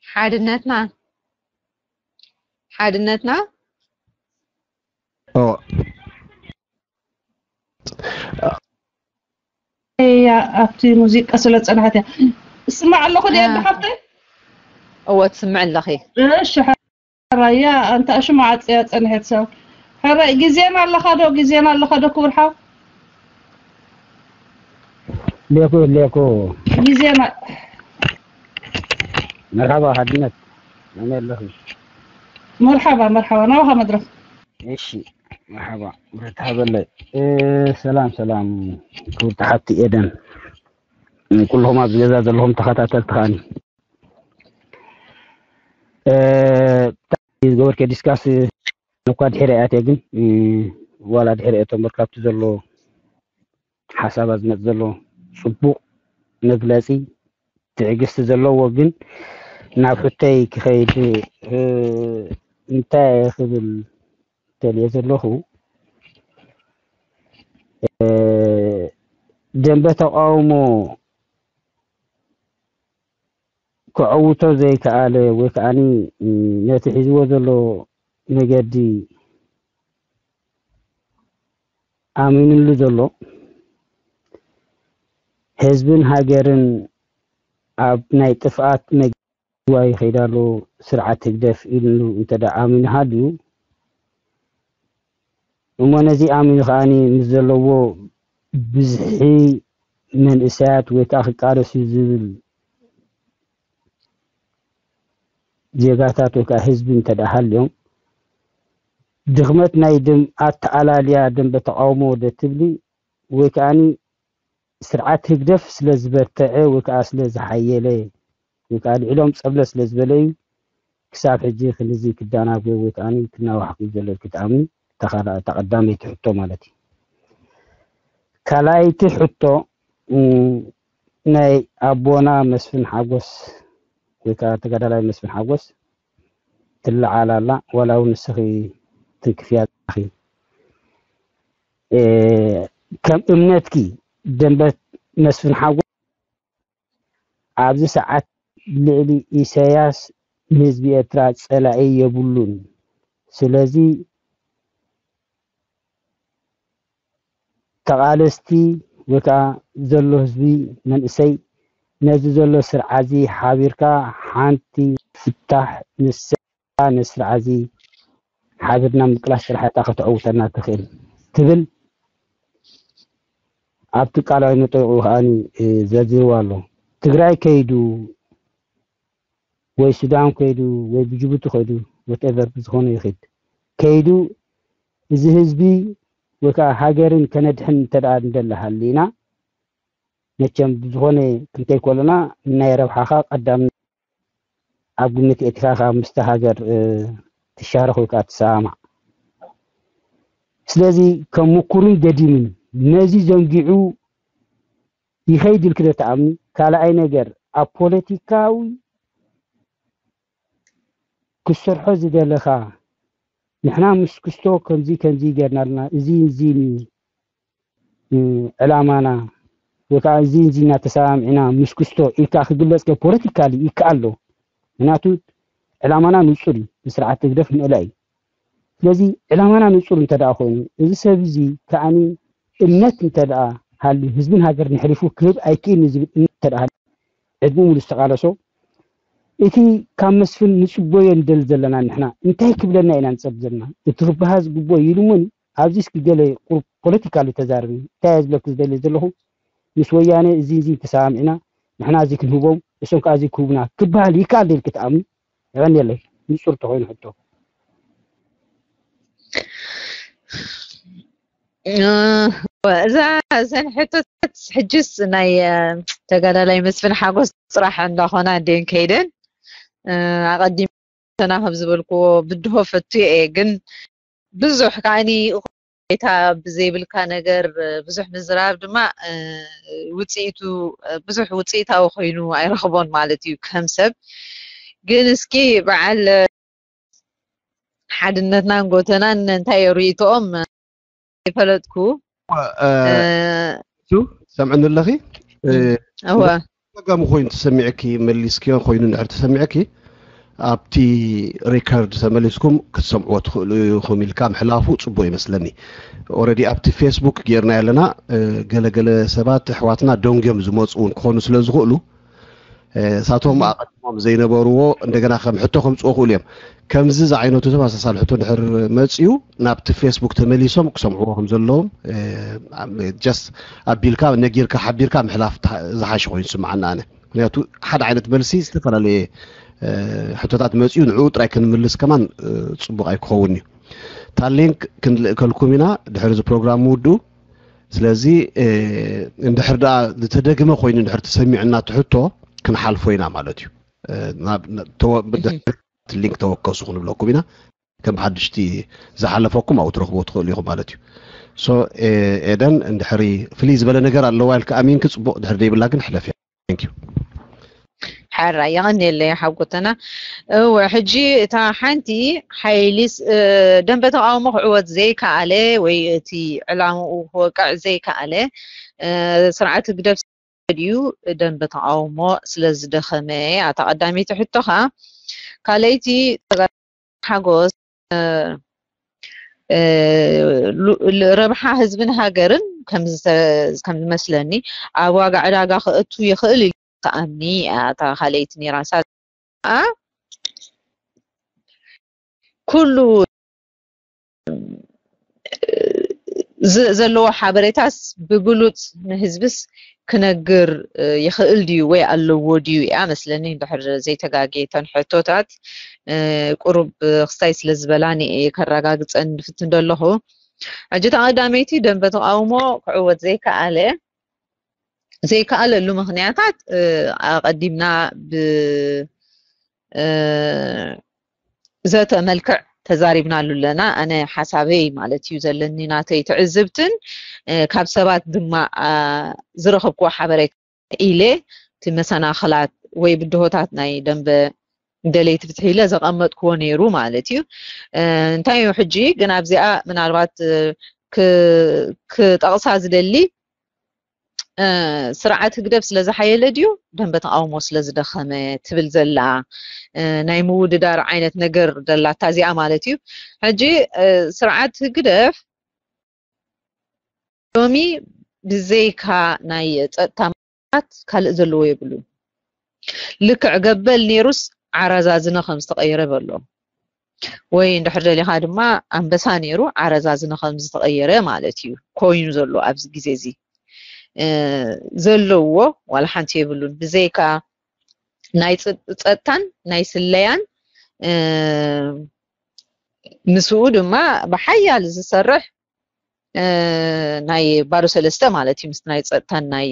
ሓድነትና ሓድነትና እያ ኣብቲ ሙዚቃ ስለ ጸናሓት እያ። እስማዕ ኣለኹ ድያ ሓፍተይ? እወ ትስምዕ ኣለኺ። እሺ ሕራያ ኣንታ ሽማ ዓጽያ ጸንሐት ሰብ ሕራይ ግዜና ኣለኻ ዶ? ግዜና ኣለኻ ዶ ክቡር ሓው? ሌኩ ሌኩ ግዜና መርሓባ ሓድነት መመይ ኣለኺ? መርሓባ መርሓባ ናባኻ መድረኽ። እሺ መርሓባ ብርትሓበለይ። ሰላም ሰላም ክብርቲ ሓብቲ ኤደን፣ ኩልኹም ኣብዚ ገዛ ዘለኹም ተኸታተልቲ ከዓኒ ዝገበርከ ዲስካስ እኳ ድሕሪ ኣትየ ግን ዋላ ድሕሪ እቶም በርካቱ ዘሎ ሓሳባት ዝመፅ ዘሎ ፅቡቕ መግለፂ ትዕግስቲ ዘለዎ ግን ናብ ሕቶይ ክኸይድ እንታይ ክብል ተልየ ዘለኹ ደንበ ተቃውሞ ክዕውቶ ዘይከኣለ ወይ ከዓኒ ነቲ ሒዝዎ ዘሎ መገዲ ኣሚንሉ ዘሎ ህዝብን ሃገርን ኣብ ናይ ጥፍኣት መግዋ ይኸይድ ኣሎ ስርዓት ህግደፍ ኢሉ እንተ ኣሚኑ ሃልዩ እሞ ነዚ ኣሚኑ ከዓኒ ምስ ዘለዎ ብዝሒ መንእሰያት ወይ ከዓ ክቃለስ እዩ ዝብል ዜጋታት ወይ ከዓ ህዝቢ እንተ ደኣ ሃልዮም ድኽመት ናይ ደም ኣተኣላልያ ደንበ ተቃውሞ ዶ ትብሊ ወይ ከዓኒ ስርዓት ህግደፍ ስለ ዝበርተዐ ወይ ከዓ ስለ ዝሓየለ ወይ ከዓ ልዕሎም ፀብለ ስለ ዝበለ እዩ ክሳብ ሕጂ ክንዚ ክዳናጎ ወይ ከዓ ክናዋሕ ክብል ዘሎ ክትኣምን ተቐዳመይቲ ሕቶ ማለት እዩ። ካልኣይቲ ሕቶ ናይ ኣቦና መስፍን ሓጎስ ወይ ከዓ ተጋዳላይ መስፍን ሓጎስ ትለዓል ኣላ ዋላ እውን ንስኺ ትንክፍያ ኣለኺ። ከም እምነትኪ ደንበ መስፍን ሓጎስ ኣብዚ ሰዓት ልዕሊ ኢሳያስ ንህዝቢ ኤርትራ ጸላኢ የብሉን። ስለዚ ተቓለስቲ ወይ ከዓ ዘሎ ህዝቢ መንእሰይ ነዚ ዘሎ ስርዓዚ ሓቢርካ ሓንቲ ፍታሕ ንሰ ንስርዓዚ ሓቢርና ምቅላስ ጥራሕ እታ ከተዕውተና ትኽእል ትብል ኣብቲ ቃላዊ መጠይቁ ከዓኒ ዘርዚርዋ ኣሎ። ትግራይ ከይዱ ወይ ሱዳን ከይዱ ወይ ብጅቡቲ ከይዱ whatever ብዝኾነ ይኽድ ከይዱ እዚ ህዝቢ ወይ ከዓ ሃገርን ከነድሕን እንተደኣ እንደለ ሃሊና መቸም ብዝኾነ ክንተይኮለና ናይ ረብሓኻ ቀዳም ኣብ ግምት የእቲኻ ካብ ምስቲ ሃገር ትሻረኽ ወይ ከዓ ትሰማማዕ። ስለዚ ከም ምኩርን ገዲምን ነዚ ዘንጊዑ ይኸይድ ኢልክ ዶ ትኣምኒ? ካልኣይ ነገር ኣብ ፖለቲካዊ ክሰርሖ ዝደለኻ ንሕና ምስ ክስቶ ከምዚ ከምዚ ይገርናልና እዚ እዚን እዩ ዕላማና ወይ ከዓ እዚ እዚ እናተሰማምዕና ምስ ክስቶ ኢልካ ክግለፅ ከ ፖለቲካሊ ይከኣል ዶ? ምክንያቱ ዕላማና ንፁር እዩ፣ ንስርዓት ህግደፍ ምእላይ እዩ። ስለዚ ዕላማና ንፁር እንተ ደኣ ኮይኑ እዚ ሰብ እዚ ከዓኒ እምነት እንተ ደኣ ሃልዩ ህዝብን ሃገር ንሕሊፉ ክህብ ኣይክእልን ዝብል እምነት እንተ ደኣ ሃልዩ ዕድሚኡ ሙሉ ዝተቓለሶ፣ እቲ ካብ መስፍን ንጽበዮ ንደሊ ዘለና ንሕና እንታይ ክብለና ኢና ንጸብ ዘለና? እቲ ክበሃል ዝግብኦ ኢሉ እውን ኣብዚ እስኪ ገለ ቁሩብ ፖለቲካሊ ተዛርብ። እንታይ እየ ዝብለኪ ዝደሊ ዘለኹ? ምስ ወያነ እዚ እዚ ተሰማሚዕና ንሕና እዚ ክንህቦም እሶም ከዓ እዚ ክህቡና ክበሃል ይከኣል ዶ ኢልኪ ትኣምኒ? የቐንየለይ። ንጹር ተኾይኑ ሕቶ። እዛ እዘን ሕቶታት ሕጅስ ናይ ተጋዳላይ መስፍን ሓጎስ ጥራሕ እንዳኾና እንዴን ከይደን ኣቐዲም ተና ከም ዝበልክዎ ብድሆ ፈቱ እየ ግን ብዙሕ ከዓኒ እታ ብዘይብልካ ነገር ብዙሕ ምዝራብ ድማ ውፅኢቱ ብዙሕ ውፅኢታዊ ኮይኑ ኣይረኽቦን ማለት እዩ ከም ሰብ ግን እስኪ በዓል ሓድነትናን ጎተናን እንታይ ርእይቶኦም ይፈለጥኩ ሰምዕኒ ኣለኺ ጸጋሚ ኮይኑ ተሰሚዕኪ መሊስኪዮ ኮይኑ ንድሕር ተሰሚዕኪ ኣብቲ ሪከርድ ተመሊስኩም ክትሰምዕዎ ትኽእሉ ኢኹም ኢልካ ምሕላፉ ጽቡቅ ይመስለኒ። ኦረዲ ኣብቲ ፌስቡክ ጌርና ኣለና ገለገለ ሰባት ኣሕዋትና ደንግዮም ዝመፁ እውን ክኾኑ ስለ ዝኽእሉ እሳቶም ኣቐድሞም ዘይነበርዎ እንደገና ከም ሕቶ ከምፅዎ ክእሉ እዮም። ከምዚ ዝዓይነቱ ተመሳሳሊ ሕቶ ድሕር መፅዩ ናብቲ ፌስቡክ ተመሊሶም ክሰምዕዎ ከም ዘለዎም ጀስት ኣቢልካ ነጊርካ ሓቢርካ ምሕላፍ ዝሓሸ ኮይኑ ዝስምዓና ኣነ። ምክንያቱ ሓደ ዓይነት መልሲ ዝተፈላለየ ሕቶታት መፅዩ ንዕኡ ጥራይ ክንምልስ ከማን ፅቡቅ ኣይክኸውን እዩ። ታሊንክ ክንልእከልኩም ኢና ድሕሪ እዚ ፕሮግራም ምውድኡ። ስለዚ እንድሕር ደኣ ዝተደግመ ኮይኑ እንድሕር ተሰሚዕና ትሕቶ ክንሓልፎ ኢና ማለት እዩ። ሊንክ ተወከሱ ክንብለኩም ኢና። ከም ሓድሽቲ ዝሓለፈኩም ኣብኡ ትረኽቦ ትኽእሉ ኢኹም ማለት እዩ። ሶ ኤደን እንድሕሪ ፍልይ ዝበለ ነገር ኣለዋ ኢልካ ኣሚንኪ ፅቡቕ፣ ድሕሪ ደይብላ ግን ሕለፍያ። ሓራ የቐንየለይ ሓጎተና። እወ ሕጂ እታ ሓንቲ ሓይሊ ደንበ ተቃውሞ ክዕወት ዘይከኣለ ወይ እቲ ዕላምኡ ክወቅዕ ዘይከኣለ ስርዓት ህግደፍ ድዩ ደንበ ተቃውሞ ስለ ዝደኸመ? ኣታ ቀዳመይቲ ሕቶኻ። ካልኣይቲ ሓጎስ ረብሓ ህዝብን ሃገርን ከም ዝመስለኒ ኣብ ዋጋ ዕዳጋ ክእቱ ይኽእል ኢሉ ተኣምኒ እያ እታ ካልኣይቲ ነይራ። ንሳ ኩሉ ዘለዎ ሓበሬታስ ብግሉፅ ንህዝብስ ክነግር ይኽእል ድዩ ወይ ኣለዎ ድዩ እያ መስለኒ። እንድሕር ዘይተጋጌ እተን ሕቶታት ቁሩብ ክስታይ ስለ ዝበላኒ እየ ከረጋግፀን ዝፍትን ዘለኹ። ሕጂ እታ ቀዳመይቲ ደንበ ተቃውሞ ክዕወት ዘይከኣለ ዘይከኣለሉ ምኽንያታት ኣቐዲምና ብ ዘተ መልክዕ ተዛሪብናሉ ኣለና። ኣነ ሓሳበይ ማለት እዩ ዘለኒ ናተይ ትዕዝብትን ካብ ሰባት ድማ ዝረኸብክዎ ሓበሬታ ኢለ እቲ መሰናኽላት ወይ ብድሆታት ናይ ደንበ ደለይቲ ፍትሒ ኢለ ዘቐመጥክዎ ነይሩ ማለት እዩ። እንታይ እዩ ሕጂ ግን ኣብዚኣ ምናልባት ክጠቕሳ ዝደሊ ስርዓት ህግደፍ ስለ ዝሓየለ ድዩ ደንበ ተቃውሞ ስለ ዝደኸመ ትብል ዘላ ናይ ምውድዳር ዓይነት ነገር ደላታ እዚኣ ማለት እዩ። ሕጂ ስርዓት ህግደፍ ሎሚ ብዘይካ ናይ ፀጥታ ምክንያት ካልእ ዘለዎ የብሉን። ልክዕ ገበል ነይሩስ ዓራዛዝነ ከም ዝተቐየረ በሎ ወይ እንድሕር ደሊኻ ድማ ኣንበሳ ነይሩ ዓረዛዝነ ከም ዝተቐየረ ማለት እዩ ኮይኑ ዘሎ ኣብዚ ግዜ እዚ ዘለዎ ዋላ ሓንቲ የብሉን ብዘይካ ናይ ፀጥታን ናይ ስለያን ምስኡ ድማ ብሓያል ዝሰርሕ ናይ ባዶ ሰለስተ ማለት እዩ ምስ ናይ ፀጥታን ናይ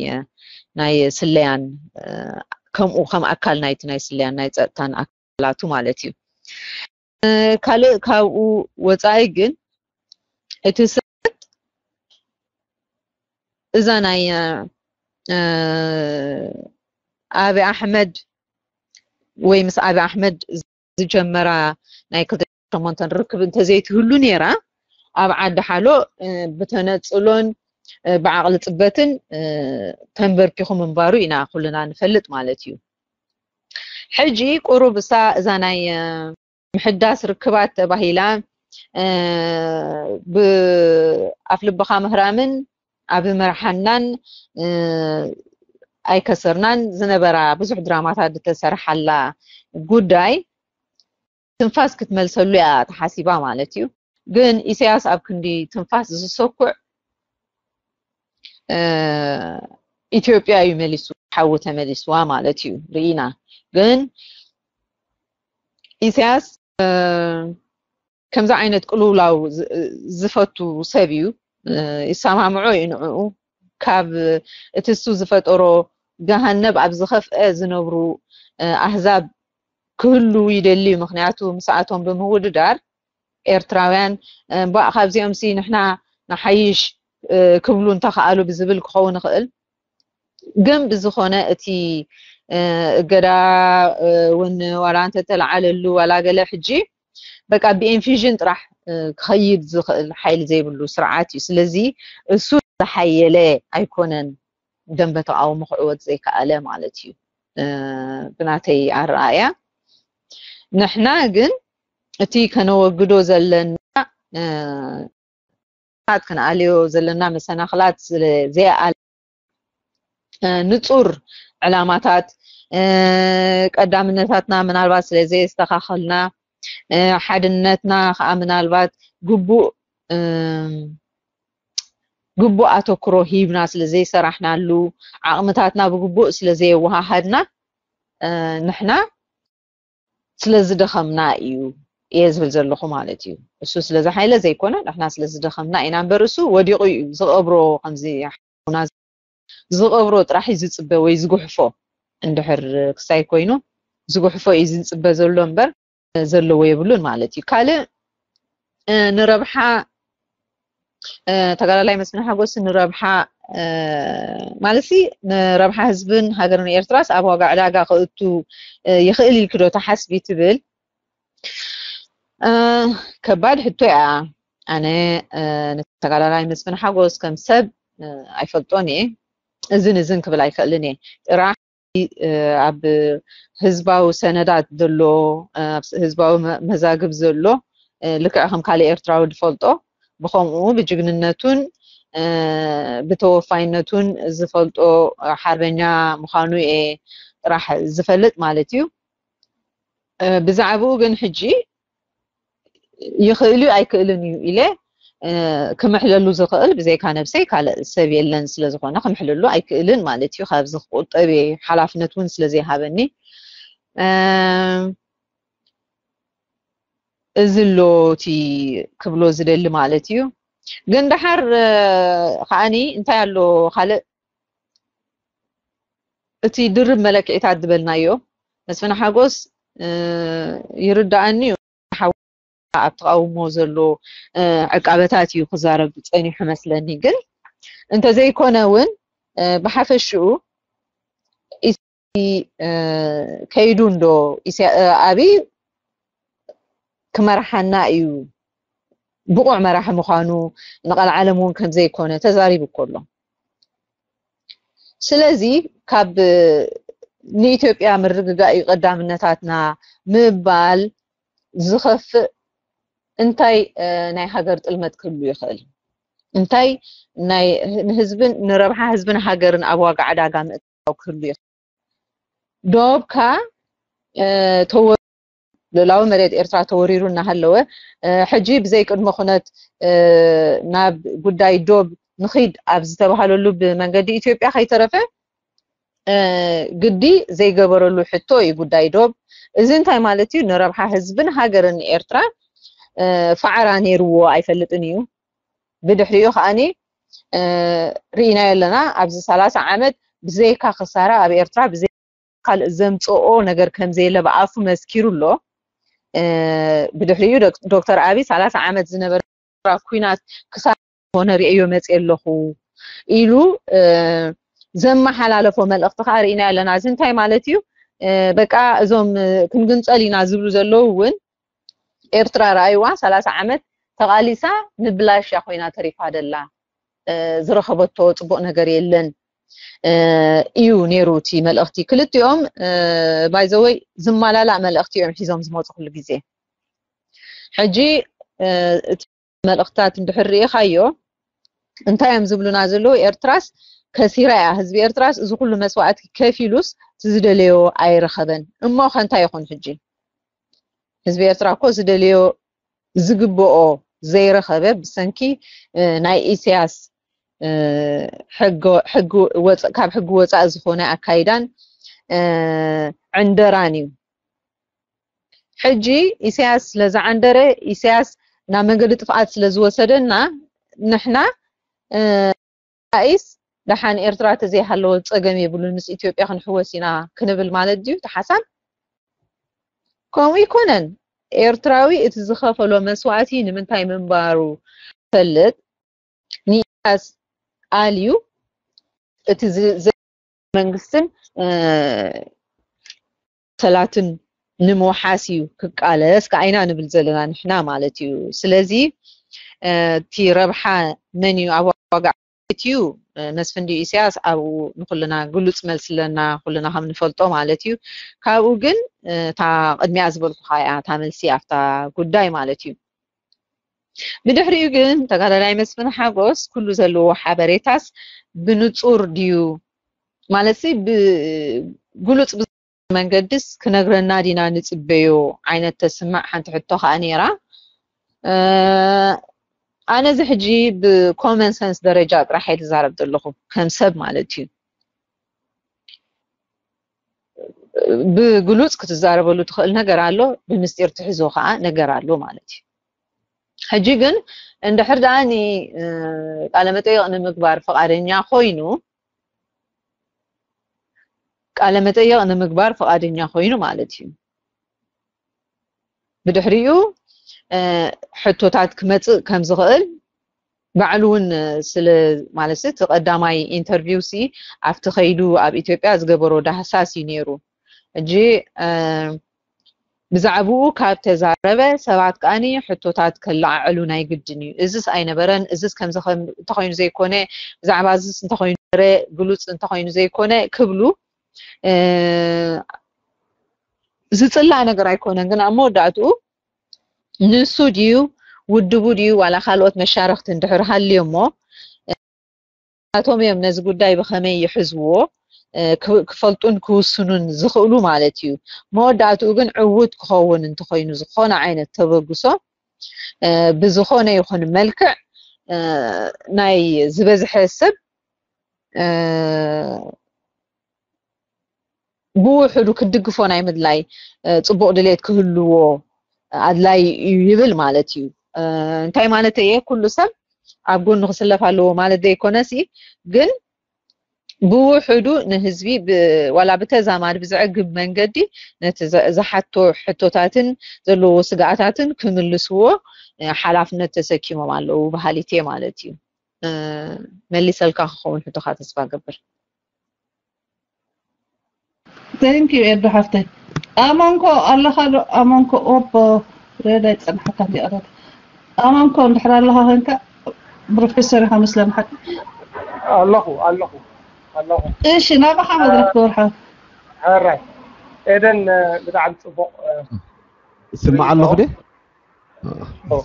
ናይ ስለያን ከምኡ ከም ኣካል ናይቲ ናይ ስለያን ናይ ፀጥታን ኣካላቱ ማለት እዩ ካልእ ካብኡ ወፃኢ ግን እቲ ስርዓት እዛ ናይ ኣቢ ኣሕመድ ወይ ምስ ኣቢ ኣሕመድ ዝጀመራ ናይ ክልተ ሸሞንተን ርክብ እንተዘይትህሉ ነይራ ኣብ ዓዲ ሓሎ ብተነፅሎን ብዓቕሊ ፅበትን ተንበርኪኹ ምንባሩ ኢና ኩልና ንፈልጥ ማለት እዩ። ሕጂ ቁሩብ እሳ እዛ ናይ ምሕዳስ ርክባት ተባሂላ ብኣፍልብኻ ምህራምን ኣብ መርሓናን ኣይከሰርናን። ዝነበራ ብዙሕ ድራማታት ዝተሰርሓላ ጉዳይ ትንፋስ ክትመልሰሉ እያ ተሓሲባ ማለት እዩ። ግን ኢሳያስ ኣብ ክንዲ ትንፋስ ዝሰኩዕ ኢትዮጵያ እዩ መሊሱ፣ ሓዊ ተመሊስዋ ማለት እዩ። ርኢና ግን ኢሳያስ ከምዚ ዓይነት ቅልውላው ዝፈቱ ሰብ እዩ። ይሰማምዖ እዩ ንዕኡ። ካብ እቲ እሱ ዝፈጠሮ ገሃነብ ኣብ ዝኸፍአ ዝነብሩ ኣህዛብ ክህሉ ይደሊ እዩ። ምክንያቱ ምስኣቶም ብምውድዳር ኤርትራውያን እምባእ ካብዚኦም ሲ ንሕና ንሓይሽ ክብሉ እንተኸኣሉ ብዝብል ክኸውን ይኽእል። ግን ብዝኾነ እቲ እገዳ እውን ዋላ እንተተለዓለሉ ዋላ ገለ ሕጂ በቃ ብኢንፊዥን ጥራሕ ክኸይድ ዝኽእል ሓይሊ ዘይብሉ ስርዓት እዩ። ስለዚ እሱ ዝሓየለ ኣይኮነን ደንበ ተቃውሞ ክዕወት ዘይከኣለ ማለት እዩ ብናተይ ኣረኣእያ። ንሕና ግን እቲ ከነወግዶ ዘለና ት ክንኣልዮ ዘለና መሰናኽላት ዘይኣል ንጹር ዕላማታት ቀዳምነታትና ምናልባት ስለ ዘየስተኻኸልና ሓድነትና ከዓ ምናልባት ግቡእ ግቡእ ኣተኩሮ ሂብና ስለ ዘይሰራሕናሉ ዓቕምታትና ብግቡእ ስለ ዘየወሃሃድና ንሕና ስለ ዝደኸምና እዩ እየ ዝብል ዘለኹ ማለት እዩ። እሱ ስለ ዝሓይለ ዘይኮነ ንሕና ስለ ዝደኸምና ኢና እምበር እሱ ወዲቑ እዩ ዝቐብሮ ከምዚ ዝቐብሮ ጥራሕ እዩ ዝፅበ ወይ ዝጉሕፎ እንድሕር ክሳይ ኮይኑ ዝጉሕፎ እዩ ዝፅበ ዘሎ እምበር ዘለዎ የብሉን ማለት እዩ። ካልእ ንረብሓ ተጋዳላይ መስፍን ሓጎስ ንረብሓ ማለት ንረብሓ ህዝብን ሃገርን ኤርትራስ ኣብ ዋጋ ዕዳጋ ክእቱ ይኽእል ኢልክዶ ተሓስቢ ትብል ከባድ ሕቶ እያ። ኣነ ንተጋዳላይ መስፍን ሓጎስ ከም ሰብ ኣይፈልጦን እየ። እዝን እዝን ክብል ኣይክእልን እየ። ጥራሕ ኣብ ህዝባዊ ሰነዳት ዘሎ ህዝባዊ መዛግብ ዘሎ ልክዕ ከም ካልእ ኤርትራዊ ዝፈልጦ ብከምኡ ብጅግንነቱን ብተወፋይነቱን ዝፈልጦ ሓርበኛ ምዃኑ እየ ጥራሕ ዝፈልጥ ማለት እዩ። ብዛዕባኡ ግን ሕጂ ይኽእል እዩ ኣይክእልን እዩ ኢለ ክምሕለሉ ዝኽእል ብዘይካ ነብሰይ ካልእ ሰብ የለን ስለ ዝኾነ ክምሕለሉ ኣይክእልን ማለት እዩ። ካብዚ ክቁጠብ እየ ሓላፍነት እውን ስለ ዘይሃበኒ እዚ ኣሎ እቲ ክብሎ ዝደሊ ማለት እዩ። ግን ደሓር ከዓኒ እንታይ ኣሎ ካልእ እቲ ድርብ መለክዒታት ዝበልናዮ መስፍን ሓጎስ ይርዳኣኒ እዩ። ኣብ ተቃውሞ ዘሎ ዕቃበታት እዩ ክዛረብ ጸኒሑ መስለኒ። ግን እንተዘይኮነ እውን ብሓፈሽኡ ከይዱ እንዶ ኣብይ ክመርሓና እዩ ብቑዕ መራሒ ምዃኑ ንቐልዓለም እውን ከምዘይኮነ ተዛሪቡ እኮ ኣሎ። ስለዚ ካብ ንኢትዮጵያ ምርግጋእ እዩ ቀዳምነታትና ምባል ዝኸፍእ እንታይ ናይ ሃገር ጥልመት ክህሉ ይኽእል? እንታይ ናይ ንህዝብን ንረብሓ ህዝብን ሃገርን ኣብ ዋጋ ዕዳጋ ምእታው ክህሉ ይኽእል? ዶብካ ተወ ልእላዊ መሬት ኤርትራ ተወሪሩ እናሃለወ ሕጂ ብዘይ ቅድመ ኩነት ናብ ጉዳይ ዶብ ንኺድ ኣብ ዝተባሃለሉ ብመንገዲ ኢትዮጵያ ከይተረፈ ግዲ ዘይገበረሉ ሕቶ እዩ ጉዳይ ዶብ። እዚ እንታይ ማለት እዩ? ንረብሓ ህዝብን ሃገርን ኤርትራ ፋዕራ ነይርዎ ኣይፈልጥን እዩ። ብድሕሪኡ ከዓኒ ርኢናዮ ኣለና። ኣብዚ ሰላሳ ዓመት ብዘይካ ክሳራ ኣብ ኤርትራ ብዘይ ካልእ ዘምፅኦ ነገር ከምዘየለ ብኣፉ መስኪሩ ኣሎ። ብድሕሪኡ ዶክተር ኣብይ ሰላሳ ዓመት ዝነበረ ኩናት ክሳራ ሆነ ርእዮ መፅእ ኣለኹ ኢሉ ዘመሓላለፎ መልእኽቲ ከዓ ርኢና ኣለና። እዚ እንታይ ማለት እዩ? በቃ እዞም ክንግንፀል ኢና ዝብሉ ዘለዉ እውን ኤርትራ ረኣይዋ ሰላሳ ዓመት ተቓሊሳ ንብላሽ እያ ኮይና ተሪፋ ደላ። ዝረኸበቶ ፅቡቕ ነገር የለን እዩ ነይሩ እቲ መልእኽቲ። ክልቲኦም ባይዘወይ ዝመላላእ መልእኽቲ እዮም ሒዞም ዝመፁ ኩሉ ግዜ። ሕጂ እቲ መልእኽትታት እንድሕር ርኢኻዮ እንታይ እዮም ዝብሉና ዘለዉ? ኤርትራስ ከሲራ እያ። ህዝቢ ኤርትራስ እዚ ኩሉ መስዋእቲ ከፊሉስ እቲ ዝደለዮ ኣይረኸበን። እሞ ከ እንታይ ይኹን ሕጂ? ህዝቢ ኤርትራ እኮ ዝደለዮ ዝግብኦ ዘይረኸበ ብሰንኪ፣ እ፣ ናይ ኢሳያስ፣ እ፣ ሕገ-፣ ሕጊ ወፃ-፣ ካብ ሕጊ ወፃኢ ዝኾነ ኣካይዳን፣ እ፣ ዕንደራን እዩ። ሕጂ ኢሳያስ ስለ ዝዓንደረ፣ ኢሳያስ ናብ መንገዲ ጥፍኣት ስለ ዝወሰደና፣ ንሕና፣ እ፣ ኢሳይስ ደሓን ኤርትራ ተዘይሃለወት ጸገም የብሉን፣ ምስ ኢትዮጵያ ክንሕወስ ኢና ክንብል ማለት ድዩ እቲ ሓሳብ? ከምኡ ኣይኮነን። ኤርትራዊ እቲ ዝኸፈሎ መስዋእቲ ንምንታይ ምንባሩ ፈልጥ፣ ንኢሳያስ ኣልዩ እቲ ዝ-፣ ዘ-፣ መንግስትን፣ እ፣ ሰላትን ንምውሓስ እዩ ክቃለስ ከኣ ኢና ንብል ዘለና ንሕና ማለት እዩ። ስለዚ፣ እ፣ እቲ ረብሓ መን እዩ ኣብ ዋጋ እዩ? እ፣ መስፍን ድዩ ኢሳያስ? ኣብኡ ንኹልና ግሉጽ መልሲ ኣለና፣ ኩልና ከም ንፈልጦ ማለት እዩ። ካብኡ ግን፣ እ፣ እታ ቅድሚያ ዝበልኩኻ እያ እታ መልሲ ኣብታ ጉዳይ ማለት እዩ። ብድሕሪኡ ግን ተጋዳላይ መስፍን ሓጎስ ኩሉ ዘለዎ ሓበሬታስ ብንጹር ድዩ? ማለትሲ ብግሉጽ መንገድስ ክነግረና ዲና ንጽበዮ ዓይነት ተስምዕ ሓንቲ ሕቶ ከኣ ነይራ። እ፣ ኣነ እዚ ሕጂ ብኮመን ሰንስ ደረጃ ጥራሕ እየ ዝዛረብ ዘለኹ፣ ከም ሰብ ማለት እዩ። ብግሉጽ ክትዛረበሉ ትኽእል ነገር ኣሎ፣ ብምስጢር ትሕዞ ከኣ ነገር ኣሎ ማለት እዩ። ሕጂ ግን እንድሕር ደኣ ኒ-፣ እ፣ ቃለ መጠይቕ ንምግባር ፍቓደኛ ኮይኑ፣ ቃለ መጠይቕ ንምግባር ፍቓደኛ ኮይኑ ማለት እዩ። ብድሕሪኡ፣ እ፣ ሕቶታት ክመጽእ ከም ዝኽእል ባዕሉ እውን ስለ፣ ማለት እቲ ቀዳማይ ኢንተርቪው ሲ ኣብቲ ከይዱ ኣብ ኢትዮጵያ ዝገበሮ ዳህሳስ እዩ ነይሩ። ሕጂ፣ እ፣ ብዛዕባኡ ካብ ተዛረበ ሰባት ከኣኒ ሕቶታት ከለዓዕሉ ናይ ግድን እዩ። እዝስ ኣይነበረን፣ እዝስ ከምዚ ከም-፣ እንተኾይኑ ዘይኮነ፣ ብዛዕባ እዝስ እንተኾይኑ ነበረ፣ ግሉጽ እንተኾይኑ ዘይኮነ ክብሉ፣ እ፣ ዝጽላእ ነገር ኣይኮነን። ግን ኣብ መወዳእትኡ ንሱ ድዩ ውድቡ ድዩ ዋላ ካልኦት መሻርኽቲ እንድሕር ሃልዮ እሞ፣ ናቶም እዮም ነዚ ጉዳይ ብኸመይ ይሕዝዎ፣ እ፣ ክ-፣ ክፈልጡን ክውስኑን ዝኽእሉ ማለት እዩ። መወዳእትኡ ግን ዕዉት ክኸውን እንተኾይኑ ዝኾነ ዓይነት ተበግሶ፣ እ፣ ብዝኾነ ይኹን መልክዕ፣ እ፣ ናይ ዝበዝሐ ሰብ፣ እ፣ ብውሕዱ ክድግፎ ናይ ምድላይ፣ እ፣ ጽቡቕ ድሌት ክህልዎ ኣድላይ እዩ ይብል ማለት እዩ። እ፣ እንታይ ማለት እየ? ኩሉ ሰብ ኣብ ጎኑ ክስለፍ ኣለዎ ማለት ዘይኮነሲ፣ ግን ብውሕዱ ንህዝቢ ብ-፣ ዋላ ብተዛማዲ ብዘዕግብ መንገዲ ነቲ ዘ-፣ ዝሓቶ ሕቶታትን ዘለዎ ስግኣታትን ክምልስዎ፣ እ፣ ሓላፍነት ተሰኪሞም ኣለዉ በሃሊት እየ ማለት እዩ። እ፣ መሊሰልካ ክኸውን ሕቶኻ ተስፋ ገብር። Thank you ኤዱ ሓፍተይ። ኣማንኮ ኣለኻ ዶ? ኣማንኮ ኦቦ ሬዳ ይጸንሓካ እንዲ ቀረብ። ኣማንኮ እንድሕር ኣለኻ ኮንካ ፕሮፌሰር ኢኻ መስለኒ ሓቂ። ኣለኹ ኣለኹ ኣለኹ። እሺ ናባኻ መድረኽ ክወርሓ። ሕራይ ኤደን፣ እ፣ ብጣዕሚ ጽቡቕ፣ እ፣ ስማዕ ኣለኹ ደ? ኦ።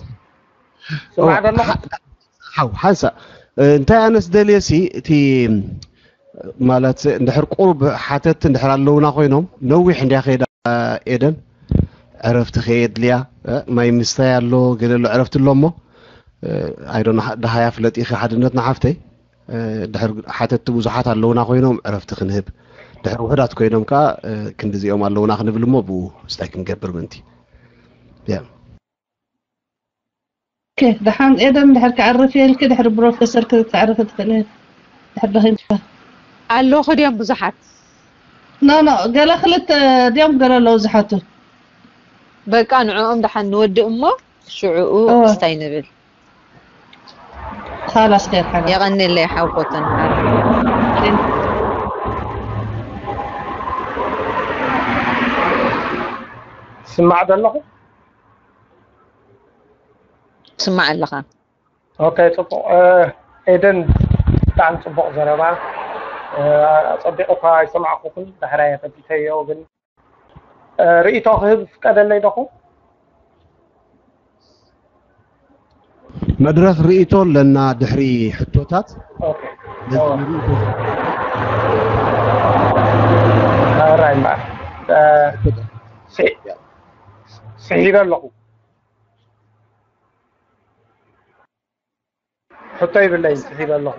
ስማዕ ዘለኹ? ሓ-፣ ሓው ሓንሳእ፣ እ፣ እንታይ ኣነስ ደልየ ሲ እቲ ማለት እንድሕር ቁሩብ ሓተት እንድሕር ኣለውና ኮይኖም ነዊሕ እንድያ ከይዳ ኤደን ዕረፍቲ ከየድልያ፣ እ፣ ማይ ምስታይ ኣሎ ገለ ኣሎ ዕረፍቲ ኣሎ እሞ፣ እ፣ ኣይዶና ደሃያ ፍለጥ ኢኺ ሓድነት ንሓፍተይ፣ እ፣ ድሕር ሓተቲ ብዙሓት ኣለውና ኮይኖም ዕረፍቲ ክንህብ፣ ድሕር ውሑዳት ኮይኖም ከኣ፣ እ፣ ክንድዚኦም ኣለውና ክንብል እሞ ብኡ ስታይ ክንገብር ምእንቲ። ያ። ኦኬ፣ ደሓን ኤደን፣ ድሕር ክዕርፍ የልኪ፣ ድሕሪ ፕሮፌሰር ክተዕርፊ ትኽእሊ፣ ድሕር ደኺምካ። ኣለኹ ድዮም ብዙሓት? ኖ፣ ኖ፣ ገለ ክልተ ድዮም፣ ገለ ኣለዉ ዝሓቱ። በቃ ንዕኦም ደሓን ንወድእ እሞ፣ ሽዕኡ እወ። እስታይ ንብል። ካላስ፣ ኸይር ሓላ። የቐንየለይ ሓው ኮተን። ስማዕ ዘለኹ? ትስማዕ ኣለኻ። ኦኬ፣ ጽቡቕ። እ፣ ኤደን፣ ብጣዕሚ ጽቡቕ ዘረባ። እ፣ ጸቢቑ እኳ ኣይሰማዕኩኹን፣ ዳሕራይ ከፊተዮ፣ ግን፣ እ፣ ርእይቶ ክህብ ፍቀደለይ ዶኹ? መድረኽ ርእይቶ ኣለና ድሕሪ ሕቶታት። ኦኬ። ነዚ ንርኢ። ራይ እምበኣር ስዒረ ኣለኹ። ሕቶ ይብለይ ስዒረ ኣለኹ።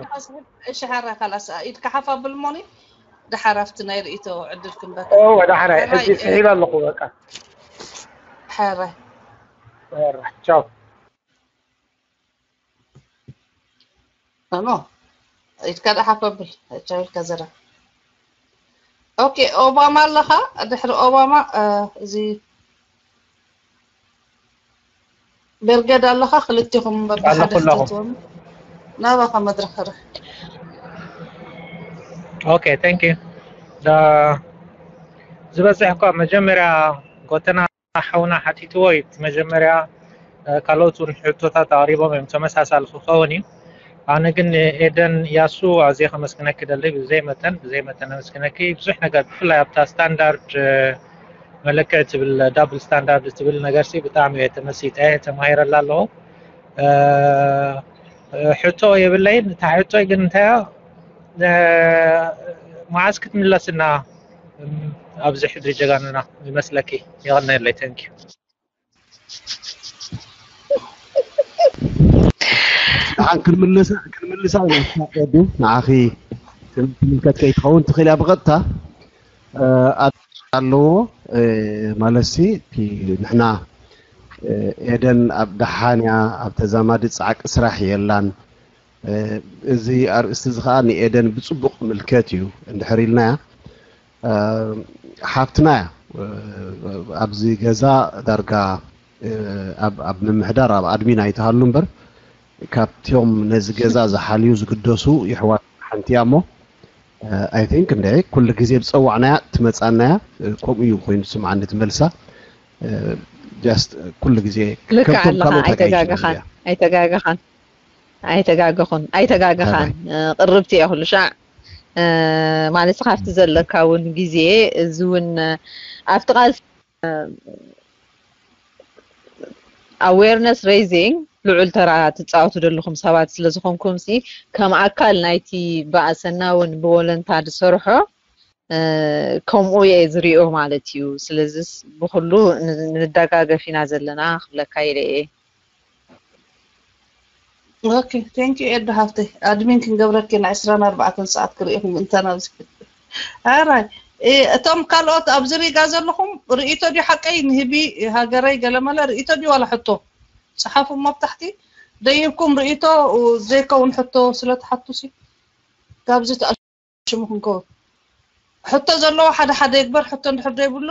እሺ ሓራ ካላስ ኢድካ ሓፍ ኣብል ሞኒ። ደሓር ኣብቲ ናይ ርእይቶ ዕድል ክንበካ። እወ፣ ዳሕራይ ሕጂ ስዒረ ኣለኹ። በቃ ሓራ ቻው። ኖ ኢድካ ደሓፍ ኣብል። ቻው ኢልካ ዘራ። ኦኬ፣ ኦባማ ኣለኻ? ድሕሪ ኦባማ እዚ በርገድ ኣለኻ? ክልቲኹም በብሓደ ኣለኹ፣ ኣለኹ። ክትእትዎም ናባኻ መድረኽ ረ ኦኬ፣ thank you። ዝበፅሕ እኳ መጀመርያ ጎተና ሓውና ሓቲትዎ እዩ። እቲ መጀመርያ ካልኦት እውን ሕቶታት ኣቕሪቦም እዮም፣ ተመሳሳሊ ክኸውን እዩ። ኣነ ግን ኤደን ያሱ ኣዝየ ከመስግነኪ ደሊ። ብዘይ መጠን ብዘይ መጠን ኣመስግነኪ። ብዙሕ ነገር ብፍላይ ኣብታ ስታንዳርድ መለክዕ ትብል፣ ዳብል ስታንዳርድ ትብል ነገር ሲ ብጣዕሚ እየ ተመሲጠ፣ ተማሂረላ ኣለኹ። ሕቶ የብለይን። እታ ሕቶይ ግን እንታይ እያ? መዓስ ክትምለስና ኣብዚ ሕድሪ ጀጋኑና ይመስለኪ? የቐነየለይ። Thank you። ደሓን ክንምልሳ ክንምልሳ ኢና። ንዓኺ ትምልከት ከይትኸውን ትኽእል እያ ብቐጥታ። ኣለዎ ማለትሲ፣ እቲ ንሕና ኤደን ኣብ ደሓን እያ፣ ኣብ ተዛማዲ ፃዕቂ ስራሕ የላን። እዚ ኣርእስቲ እዚ ከዓ ንኤደን ብፅቡቕ ምልከት እዩ እንድሕር ኢልናያ። ሓፍትና እያ። ኣብዚ ገዛ ዳርጋ ኣብ ምምሕዳር ኣብ ኣድሚን ኣይትሃሉ እምበር፣ ካብቲኦም ነዚ ገዛ ዝሓልዩ ዝግደሱ ይሕዋት ሓንቲ እያ እሞ፣ I think እንደ ኩሉ ግዜ ብፀዋዕናያ ትመፃናያ። ከምኡ እዩ ኮይኑ ዝስምዓኒ ትመልሳ። Just ኩሉ ግዜ ልክዕ ከምቶም ኣለኻ። ካልኦት ኣጋይሽ ኣይተጋገኻን እያ። ኣይተጋገኻን ኣይተጋገኹን ኣይተጋገኻን። ኣባይ። እ፣ ቅርብቲ እየ ኩሉ ሻዕ። እ፣ ማለት ካብቲ ዘለካ እውን ግዜ እዚ እውን ኣብቲ ቃልሲ awareness raising ልዑል ተራ ትፃወቱ ዘለኹም ሰባት ስለ ዝኾንኩም ሲ ከም ኣካል ናይቲ ብኣሰና እውን ብወለንታ ዝሰርሖ ከምኡ እየ ዝሪኦ ማለት እዩ። ስለዚስ ብኩሉ ንደጋገፍ ኢና ዘለና ክብለካ ኢለ እየ። Okay, thank you ኤዱ ሃፍተይ። ኣድሚን ክንገብረኪ ኢና ዕስራን ኣርባዕተን ሰዓት ክርእኹም እንተና ኣብዚ። ኣራይ እቶም ካልኦት ኣብዚ ሪጋ ዘለኹም ርእይቶ ድዩ ሓቀይ ንህቢ ሃገረይ ገለመለ ርእይቶ ድዩ ዋላ ሕቶ? ጸሓፉ ኣብ ታሕቲ ደይብኩም ርእይቶ ዘይከውን ሕቶ ስለ ትሓቱ ሲ ካብዚ ተኣሽሙ ክንከውን። ሕቶ ዘለዎ ሓደ ሓደ ይግበር፣ ሕቶ እንድሕር ዘይብሉ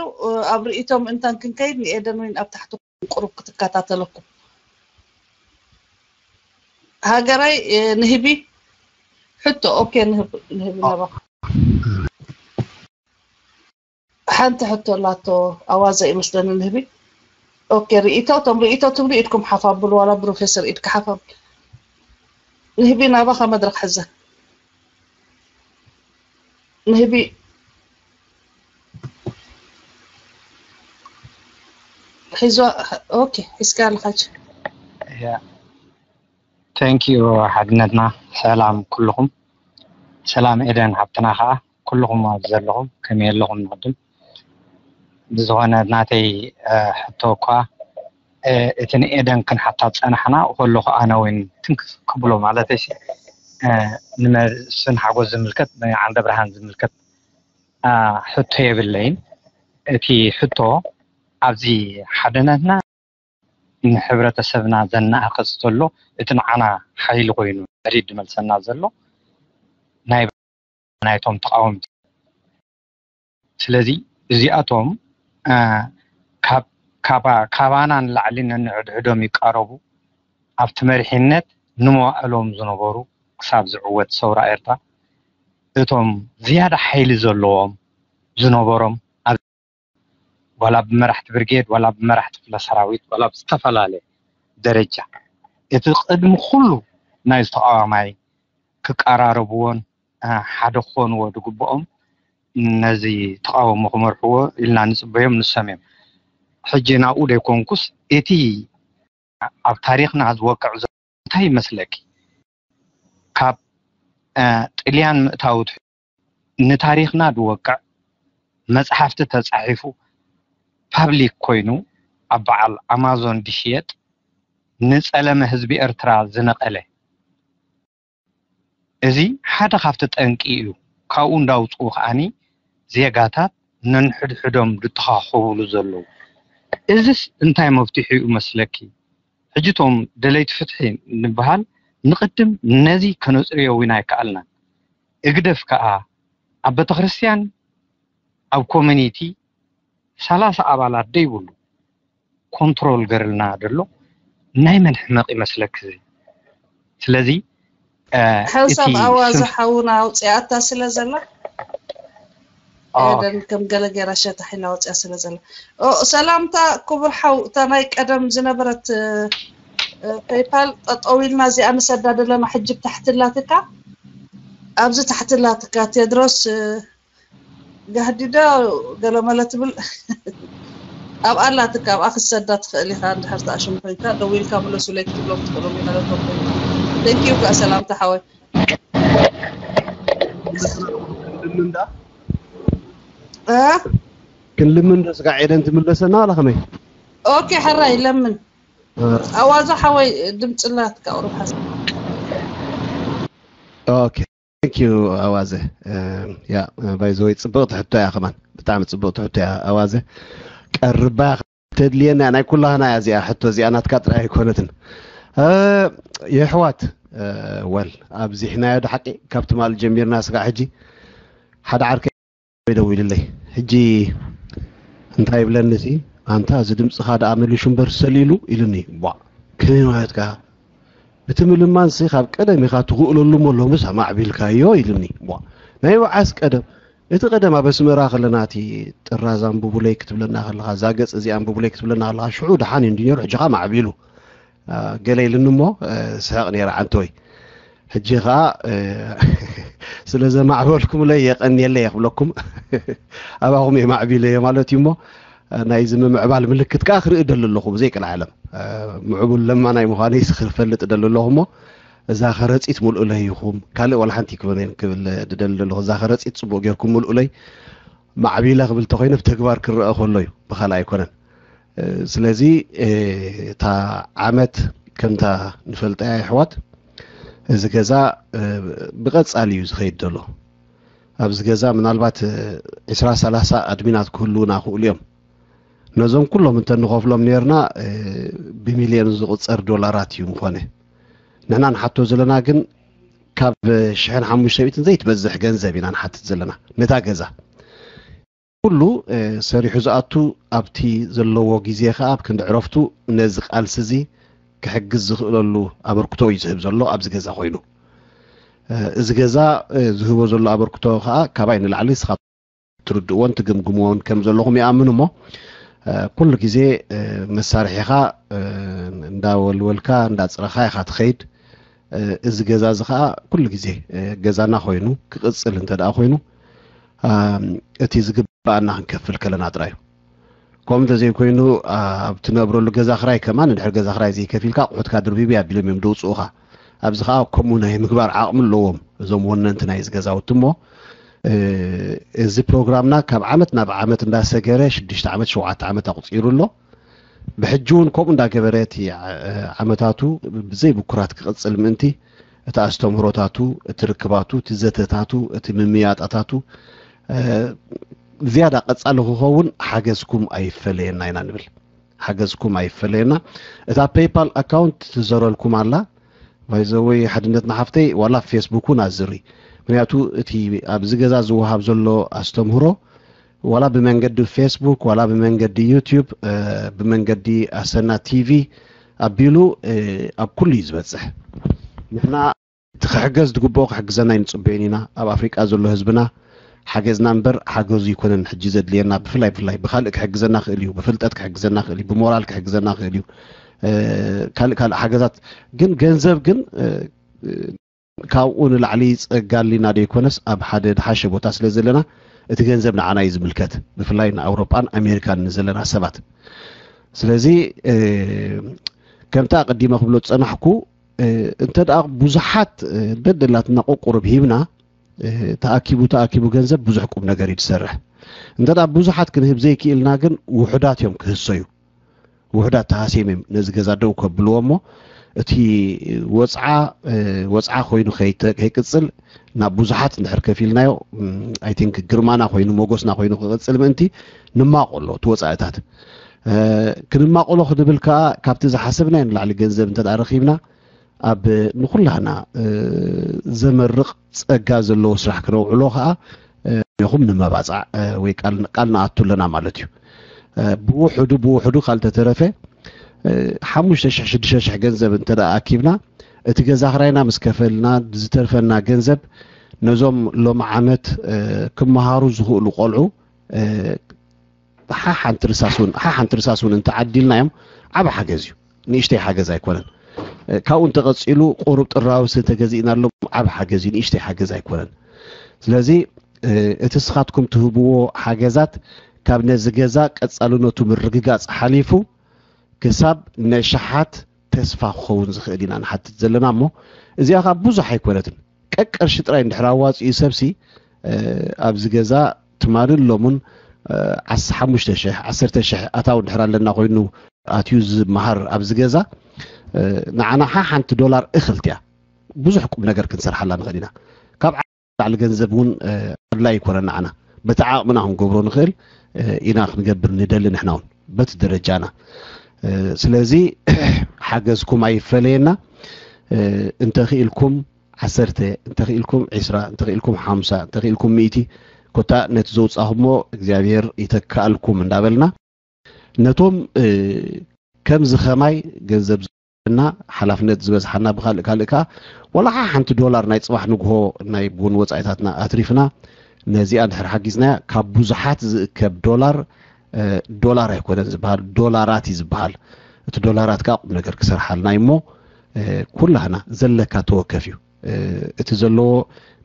ኣብ ርእይቶ ምእንታን ክንከይድ ንኤደን ዊን ኣብ ታሕቲ ቁሩብ ክትከታተለኩም። ሃገረይ ንህቢ ሕቶ ኦኬ ንህቢ ንህቢ ናባኻ። ሓንቲ ሕቶ ኣላቶ ኣዋዘ ይመስለኒ ንህቢ። ኦኬ ርእይቶ እቶም ርእይቶ ትብሉ ኢድኩም ሓፍ ኣብሉ ዋላ ፕሮፌሰር ኢድካ ሓፍ ኣብሉ። ንህቢ ናባኻ መድረኽ ሕዘ። ንህቢ ሒዞ ኦኬ ሒዝካ ኣለኻ ሕጂ። Thank you ሓድነትና። ሰላም ኩልኹም። ሰላም ኤደን ሓብትና ከዓ ኩልኹም ኣብዚ ዘለኹም ከመይ ኣለኹም ንቅድም። ብዝኾነ ናተይ ሕቶ እኳ እቲ ንኤደን ክንሓታ ዝፀናሕና ከለኹ ኣነ እውን ትንክፍ ክብሎ ማለተይ ንመስፍን ሓጎስ ዝምልከት ንዓንደ ብርሃን ዝምልከት ሕቶ የብለይን። እቲ ሕቶ ኣብዚ ሓድነትና ንሕብረተሰብና ዘናእቅፅ ዘሎ እቲ ንዓና ሓይሊ ኮይኑ ድሕሪት ዝመልሰና ዘሎ ናይ ናይቶም ተቃወምቲ። ስለዚ እዚኣቶም ካብ ካባና ንላዕሊ ነንሕድሕዶም ይቃረቡ። ኣብቲ መሪሕነት ንመዋእሎም ዝነበሩ ክሳብ ዝዕወት ሰውራ ኤርትራ እቶም ዝያዳ ሓይሊ ዘለዎም ዝነበሮም ዋላ ብመራሕቲ ብርጌድ ዋላ ብመራሕቲ ክፍለ ሰራዊት ዋላ ብዝተፈላለየ ደረጃ እቲ ቅድሚ ኩሉ ናይ ዝተቃዋማይ ክቀራረብዎን ሓደ ክኾንዎ ዝግብኦም ነዚ ተቃውሞ ክመርሕዎ ኢልና ንፅበዮም ንሶም እዮም። ሕጂ ናብኡ ዘይኮንኩስ እቲ ኣብ ታሪኽና ዝወቅዕ ዘሎ እንታይ ይመስለኪ? ካብ ጥልያን ምእታው ንታሪኽና ድወቅዕ፣ መጽሓፍቲ ተጻሒፉ ፓብሊክ ኮይኑ ኣብ በዓል ኣማዞን ድሽየጥ፣ ንጸለመ ህዝቢ ኤርትራ ዝነቐለ። እዚ ሓደ ካብቲ ጠንቂ እዩ። ካብኡ እንዳውጽኡ ከኣኒ ዜጋታት ነንሕድሕዶም ድተኻኸቡሉ ዘለዉ። እዚስ እንታይ መፍትሒ እዩ መስለኪ? ሕጂ እቶም ደለይቲ ፍትሒ ንበሃል ንቕድም ነዚ ከነጽርዮ እውን ኣይከኣልናን። እግደፍ ከኣ ኣብ ቤተክርስትያን ኣብ ኮሚኒቲ ሰላሳ ኣባላት ደይብሉ ኮንትሮል ገርልና ደሎ ናይ መን ሕመቕ ይመስለክ እዚ? ስለዚ ሕሳብ ኣዋዛ ሓውና ኣውፅኣታ ስለ ዘላ ኤደን ከም ገለ ገይራ ሸታሕ ኢላ ኣውፅኣ ስለ ዘላ ሰላምታ ክቡር ሓው እታ ናይ ቀደም ዝነበረት ፔይፓል ጠጠው ኢልና እዚኣ ንሰዳ ዘለና ሕጂ ብታሕቲ ኣላትካ ኣብዚ ታሕቲ ኣላትካ ቴድሮስ ጋህዲዶ ገለመለ ትብል ኣብኣ ኣላትካ ኣብኣ ክትሰዳ ትኽእል ኢኻ እንድሕር ተኣሽሙ ኮይንካ ደዊልካ ምለሱለይ ክትብሎም ትኽእሎም ኢኻ ነቶም ኮይንካ thank you ከዓ ሰላምታ ሓወይ ልምንዳ ክንልምን ዶ ስጋዕ ኤደን ትምለሰና ዋላ ከመይ okay ሕራይ ለምን ኣዋዛ ሓወይ ድምፅላት ካቕሩብ ሓስ okay thank you ኣዋዘ ያ ባይዘወይ ፅብቕቲ ሕቶ እያ ከማን ብጣዕሚ ፅብቕቲ ሕቶ እያ ኣዋዘ ቀርባ ተድልየና ናይ ኩላህና እያ እዚኣ ሕቶ እዚኣ ናትካ ጥራይ ኣይኮነትን የሕዋት ወል ኣብዚሕናዮ ዶ ሓቂ ካብ ትማል ጀሚርና ስጋዕ ሕጂ ሓደ ዓርከይ ደዊሉለይ ሕጂ እንታይ ይብለኒ ሲ ኣንታ እዚ ድምፅኻ ደኣ መሊሹ እምበር ሰሊሉ ኢሉኒ ቧ ከመይ ማለትካ እቲ ምልማንሲ ካብ ቀደም ኢኻ ትኽእለሉ እሞ ሎምስ ኣማዕቢልካዮ ኢሉኒ ቧ ናይ ወዓስ ቀደም እቲ ቀደም ኣብ ኣስመራ ከለና እቲ ጥራዝ ኣንብቡለይ ክትብለና ከለኻ እዛ ገፅ እዚኣ ኣንብቡለይ ክትብለና ከለኻ ሽዑ ደሓን እዩ እንዲ ነይሩ ሕጂ ኸ ማዕቢሉ ገለ ኢሉኒ እሞ ስሕቕ ነይረ ዓንተወይ ሕጂ ኸዓ ስለ ዘማዕበልኩምለይ የቐንየለይ እየ ክብለኩም ኣባኹም እየ ማዕቢለዮ ማለት እዩ እሞ ናይዚ ምምዕባል ምልክት ከዓ ክርኢ ደሊ ኣለኹ ብዘይ ቀልዓለም ምዕቡል ለማናይ ምዃነይ ክፈልጥ ደሊ ኣለኹ እሞ እዛ ከረፂት ሙልኡለይ ኢኹም ካልእ ዋላ ሓንቲ ክበን ክብል ድደሊ ኣለኹ እዛ ከረፂት ፅቡቅ ጌርኩም ሙልኡለይ ማዕቢለ ክብል ተኮይነ ብተግባር ክረአ ከሎ እዩ ብካልእ ኣይኮነን ስለዚ እታ ዓመት ከምታ ንፈልጠያ ይሕዋት እዚ ገዛ ብቐጻሊ እዩ ዝኸይድ ዘሎ ኣብዚ ገዛ ምናልባት ዕስራ ሰላሳ ኣድሚናት ክህልውና ክእሉ እዮም ነዞም ኩሎም እንተ ንኸፍሎም ነርና ብሚልዮን ዝቕጸር ዶላራት እዩ ምኾነ ንሕና ንሓቶ ዘለና ግን ካብ ሽሕን ሓሙሽተ ሚእትን ዘይትበዝሕ ገንዘብ ኢና ንሓትት ዘለና ነታ ገዛ ኩሉ ሰሪሑ ዝኣቱ ኣብቲ ዘለዎ ግዜ ከዓ ኣብ ክንዲ ዕረፍቱ ነዚ ቃልሲ እዚ ክሕግዝ ዝኽእለሉ ኣበርክቶ እዩ ዝህብ ዘሎ ኣብዚ ገዛ ኮይኑ እዚ ገዛ ዝህቦ ዘሎ ኣበርክቶ ከዓ ካባይ ንላዕሊ ስኻ ትርድእዎን ትግምግምዎን ከም ዘለኹም ይኣምን እሞ ኩሉ ግዜ መሳርሒኻ እንዳወልወልካ እንዳፅረኻ ኢኻ ትኸይድ እዚ ገዛ እዚ ከዓ ኩሉ ግዜ ገዛና ኮይኑ ክቕፅል እንተ ደኣ ኮይኑ እቲ ዝግባኣና ክንከፍል ከለና ጥራይ እዩ ከምኡ እንተዘይኮይኑ ኣብ ትነብረሉ ገዛ ክራይ ከማን እንድሕር ገዛ ክራይ ዘይከፊልካ ኣቑሑትካ ድርቢቢ ኣቢሎም እዮም ደውፅኡኻ ኣብዚ ከዓ ከምኡ ናይ ምግባር ዓቕሚ ኣለዎም እዞም ወነንቲ ናይዚ ገዛውቲ እሞ እዚ ፕሮግራምና ካብ ዓመት ናብ ዓመት እንዳሰገረ ሽዱሽተ ዓመት ሸውዓተ ዓመት ኣቑፂሩ ኣሎ ብሕጂ እውን ከምኡ እንዳገበረ እቲ ዓመታቱ ብዘይ ብኩራት ክቕፅል ምእንቲ እቲ ኣስተምህሮታቱ እቲ ርክባቱ እቲ ዘተታቱ እቲ ምምያጣታቱ ዝያዳ ቀፃሊ ክኸውን ሓገዝኩም ኣይፈለየና ኢና ንብል ሓገዝኩም ኣይፈለየና እታ ፔይፓል ኣካውንት ትዘረልኩም ኣላ ባይዘወይ ሓድነት ንሓፍተይ ዋላ ፌስቡክ እውን ኣዝሪ ምክንያቱ እቲ ኣብዚ ገዛ ዝወሃብ ዘሎ ኣስተምህሮ ዋላ ብመንገዲ ፌስቡክ ዋላ ብመንገዲ ዩቲዩብ ብመንገዲ ኣሰና ቲቪ ኣቢሉ ኣብ ኩሉ እዩ ዝበፅሕ ንሕና እቲ ክሕገዝ ዝግብኦ ክሕግዘና ኣይንፅበዮን ኢና ኣብ ኣፍሪቃ ዘሎ ህዝብና ሓገዝና እምበር ሓገዙ ይኮነን ሕጂ ዘድልየና ብፍላይ ብፍላይ ብካልእ ክሕግዘና ክእል እዩ ብፍልጠት ክሕግዘና ክእል እዩ ብሞራል ክሕግዘና ክእል እዩ ካልእ ካልእ ሓገዛት ግን ገንዘብ ግን ካብኡ ንላዕሊ ጸጋ ኣሊና ደይኮነስ ኣብ ሓደ ድሓሸ ቦታ ስለ ዘለና እቲ ገንዘብ ንዓና እዩ ዝምልከት ብፍላይ ንኣውሮጳን ኣሜሪካን ንዘለና ሰባት ስለዚ ከምቲ ኣቀዲመ ክብሎ ዝጸናሕኩ እንተ ደኣ ብዙሓት ደደላትና ቁቁርብ ሂብና፣ ተኣኪቡ ተኣኪቡ ገንዘብ ብዙሕ ቁም ነገር እዩ ዝሰርሕ። እንተ ደኣ ብዙሓት ክንህብ ዘይክእልና ግን ውሑዳት እዮም ክህሰዩ። ውሑዳት ተሃስዮም እዮም ነዚ ገዛ ደው ከብልዎ እሞ፣ እቲ ወፅዓ ወፅዓ ኮይኑ ከይተ- ከይቅፅል ናብ ብዙሓት እንድሕር ከፊልናዮ፣ I think ግርማና ኮይኑ ሞጎስና ኮይኑ ክቕፅል ምእንቲ ንማቆሎ እቲ ወፃእታት። ክንማቆሎ ክንብል ከዓ ካብቲ ዝሓሰብናዮ ንላዕሊ ገንዘብ እንተ ደኣ ረኺብና፣ ኣብ ንኹላህና ዘመርቕ ጸጋ ዘለዎ ስራሕ ክነውዕሎ ከዓ ኹም ንመባጻዕ ወይ ቃል ንኣቱ ኣለና ማለት እዩ። ብውሕዱ ብውሕዱ ካልተተረፈ ሓሙሽተ ሽሕ ሽዱሽተ ሽሕ ገንዘብ እንተ ደኣ ኣኪብና፣ እቲ ገዛ ክራይና ምስ ከፈልና፣ ዝተርፈና ገንዘብ ነዞም ሎም ዓመት ክመሃሩ ዝኽእሉ ቆልዑ ሓሓንቲ ርሳስ እውን ሓሓንቲ ርሳስ እውን እንተዓዲልናዮም ዓብ ሓገዝ እዩ። ንእሽተይ ሓገዝ ኣይኮነን። ካብኡ እንተቐፂሉ ቁሩብ ጥራውስ እንተገዚእናሎም ዓብ ሓገዝ እዩ፣ ንእሽተይ ሓገዝ ኣይኮነን። ስለዚ እቲ ስኻትኩም ትህብዎ ሓገዛት ካብ ነዚ ገዛ ቀፃልነቱ ምርግጋፅ ሓሊፉ ክሳብ ነሽሓት ተስፋ ክኸውን ዝኽእል ኢና ንሓትት ዘለና እሞ፣ እዚኣ ካብ ብዙሕ ኣይኮነትን። ቀቀርሺ ጥራይ እንድሕር ኣዋፂኡ ሰብሲ ኣብዚ ገዛ ትማልን ሎሙን ዓሰርተ ሓሙሽተ ሽሕ ዓሰርተ ሽሕ ኣታው እንድሕር ኣለና ኮይኑ ኣትዩ ዝመሃር ኣብዚ ገዛ ንዓና ሓሓንቲ ዶላር እኽልቲ እያ። ብዙሕ ቁም ነገር ክንሰርሓላ ንኽእል ኢና። ካብ ላዕሊ ገንዘብ እውን ኣድላይ ይኮነን ንዓና። በቲ ዓቕምና ክንገብሮ ንኽእል ኢና ክንገብር ንደሊ ንሕና እውን በቲ ደረጃና። ስለዚ ሓገዝኩም ኣይፈለየና። እንተኽኢልኩም ዓሰርተ፣ እንተኽኢልኩም ዒስራ፣ እንተኽኢልኩም ሓምሳ፣ እንተኽኢልኩም ሚእቲ፣ ኮታ ነቲ ዘውፃኹሞ እግዚኣብሔር ይተክኣልኩም እንዳበልና ነቶም ከምዚ ኸማይ ገንዘብ እና ሓላፍነት ዝበዝሓና ብካልእ ካልእ ከዓ ዋላ ሓንቲ ዶላር ናይ ፅባሕ ንግሆ ናይ ቡን ወፃኢታትና ኣትሪፍና ነዚኣ እንድሕር ሓጊዝናያ ካብ ብዙሓት ዝእከብ ዶላር ዶላር ኣይኮነን ዝበሃል፣ ዶላራት እዩ ዝበሃል። እቲ ዶላራት ከዓ ቁም ነገር ክሰርሓልና እዩ እሞ ኩላህና ዘለካ ተወከፍ እዩ። እቲ ዘለዎ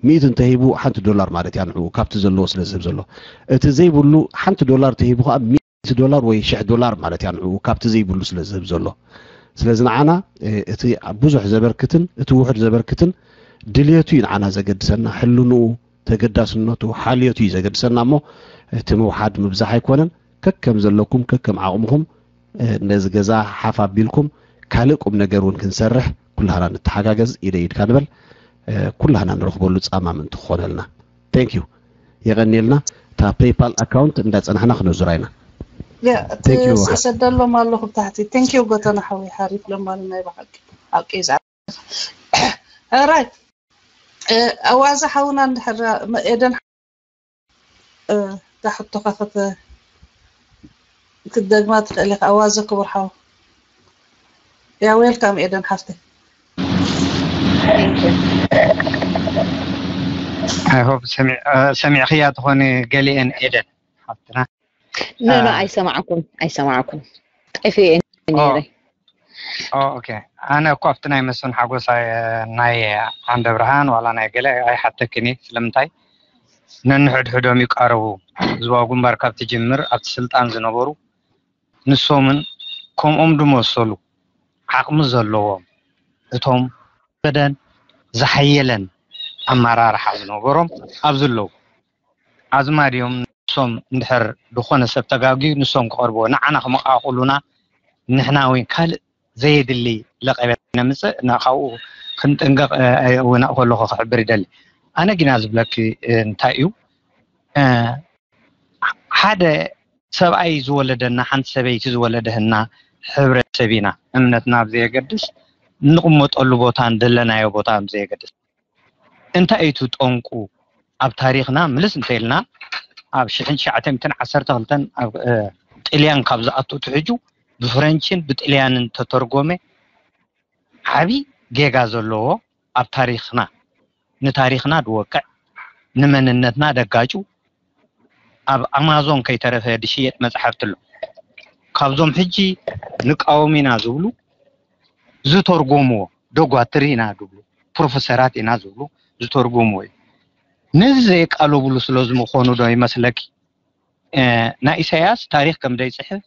ሚእቲ እንተሂቡ ሓንቲ ዶላር ማለት እያ ንዕኡ ካብቲ ዘለዎ ስለ ዝህብ ዘሎ። እቲ ዘይብሉ ሓንቲ ዶላር ተሂቡ ከዓ ሚእቲ ዶላር ወይ ሽሕ ዶላር ማለት እያ ንዕኡ ካብቲ ዘይብሉ ስለ ዝህብ ዘሎ። ስለዚ ንዓና እቲ ብዙሕ ዘበርክትን እቲ ውሑድ ዘበርክትን ድልየቱ እዩ ንዓና ዘገድሰና፣ ሕልንኡ፣ ተገዳስነቱ፣ ሓልዮቱ እዩ ዘገድሰና እሞ እቲ ምውሓድ ምብዛሕ ኣይኮነን። ከከም ዘለኩም ከከም ዓቕምኹም ነዚ ገዛ ሓፍ ኣቢልኩም ካልእ ቁም ነገር እውን ክንሰርሕ ኩላህና ንተሓጋገዝ፣ ኢደ ኢድካ ንበል። ኩላህና ንረኽበሉ ፃማ ምእንቲ ክኾነልና። Thank you። የቐንየልና። እታ ፔይፓል ኣካውንት እንዳፀናሕና ክነዙራ ኢና። ሰደሎም ኣለኹ ብታሕቲ። Thank you ጎተና ሓዊ ሓሪፍ ለማኒ ናይ ብሓቂ ሓቂ እዩ። Right። ኣዋዛ ሓውና እንድሕር ኤደን እታ ሕቶኻ ክትደግማ ትኽእል ኢኻ። ኣዋዘ ክቡር ሓው። ያ ዌልካም ኤደን ሓፍተይ። I hope ሰሚዕኽያ ትኾኒ ገሊኤን ኤደን ሓፍትና። ኖ ኖ ኣይሰማዕኩን ኣይሰማዕኩን ጠፊኤ ነይረ። ኦኬ ኣነ እኮ ኣብቲ ናይ መስፍን ሓጎስ ናይ ዓንደ ብርሃን ዋላ ናይ ገለ ኣይሓተክን እየ። ስለምንታይ ነንሕድሕዶም ይቃረቡ። ህዝባዊ ግንባር ካብ ትጅምር ኣብቲ ስልጣን ዝነበሩ ንሶምን ከምኦም ዝመሰሉ ዓቕሚ ዘለዎም እቶም በደን ዝሓየለን ኣመራርሓ ዝነበሮም ኣብዚ ኣለዉ። ኣዝማድዮም ንሶም እንድሕር ዝኾነ ሰብ ተጋግዩ ንሶም ክቐርብዎ ንዓና ክመቓቕሉና ንሕና ወይ ካልእ ዘየድሊ ለቐበት ነምፅእ እና ካብኡ ክንጥንቀቕ እውን ከለኹ ክሕብር ይደሊ። ኣነ ግና ዝብለኪ እንታይ እዩ ሓደ ሰብኣይ ዝወለደና ሓንቲ ሰበይቲ ዝወለደህና ሕብረተሰብ ኢና። እምነትና ብዘየገድስ እንቕመጠሉ ቦታ እንደለናዮ ቦታ ብዘየገድስ እንታይ እዩ እቲ ጠንቁ ኣብ ታሪኽና ምልስ እንተኢልና ኣብ ሽሕን ትሽዓተ ሚእትን ዓሰርተ ክልተን ኣብ ጥልያን ካብ ዝኣቱ ትሕጁ ብፍረንችን ብጥልያንን ተተርጎመ ዓቢ ጌጋ ዘለዎ ኣብ ታሪኽና ንታሪኽና ድወቅዕ ንመንነትና ደጋጩ ኣብ ኣማዞን ከይተረፈ ድሽየጥ መፅሓፍቲ ኣሎ። ካብዞም ሕጂ ንቃወም ኢና ዝብሉ ዝተርጎምዎ ደጓትሪ ኢና ዝብሉ ፕሮፌሰራት ኢና ዝብሉ ዝተርጎምዎ እዩ። ነዚ ዘይቃለብሉ ስለ ዝምኾኑ ዶ ይመስለኪ? ናይ ኢሳያስ ታሪኽ ከም ዘይፅሕፍ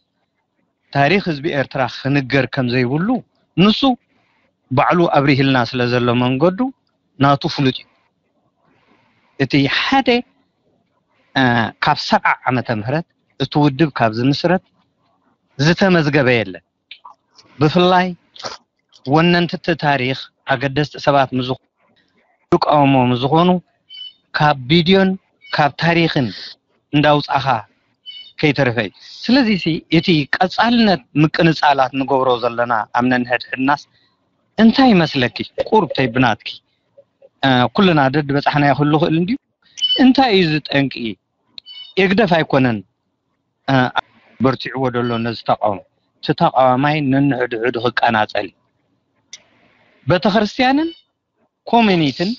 ታሪኽ ህዝቢ ኤርትራ ክንገር ከም ዘይብሉ ንሱ ባዕሉ ኣብሪህልና ስለ ዘሎ መንገዱ ናቱ ፍሉጥ እዩ። እቲ ሓደ ካብ ሰብዓ ዓመተ ምህረት እቲ ውድብ ካብ ዝምስረት ዝተመዝገበ የለን። ብፍላይ ወነንቲ እቲ ታሪኽ ኣገደስቲ ሰባት ዝቃወሞ ዝኾኑ ካብ ቪድዮን ካብ ታሪኽን እንዳውፃኻ ከይተረፈ እዩ። ስለዚ እቲ ቀፃልነት ምቅንፃላት ንገብሮ ዘለና ኣብ ነንሕድሕድናስ እንታይ ይመስለኪ? ቁርብ ተይ ብናትኪ ኩልና ደድ በፃሕና ይኽእሉ ክእል እንዲዩ። እንታይ እዩ ዝጠንቂ? የግደፍ ኣይኮነን በርቲዕዎ ደሎ ነዚ ተቃውሞ። እቲ ተቃዋማይ ነንሕድሕዱ ክቀናፀል እዩ። ቤተክርስትያንን ኮሚኒትን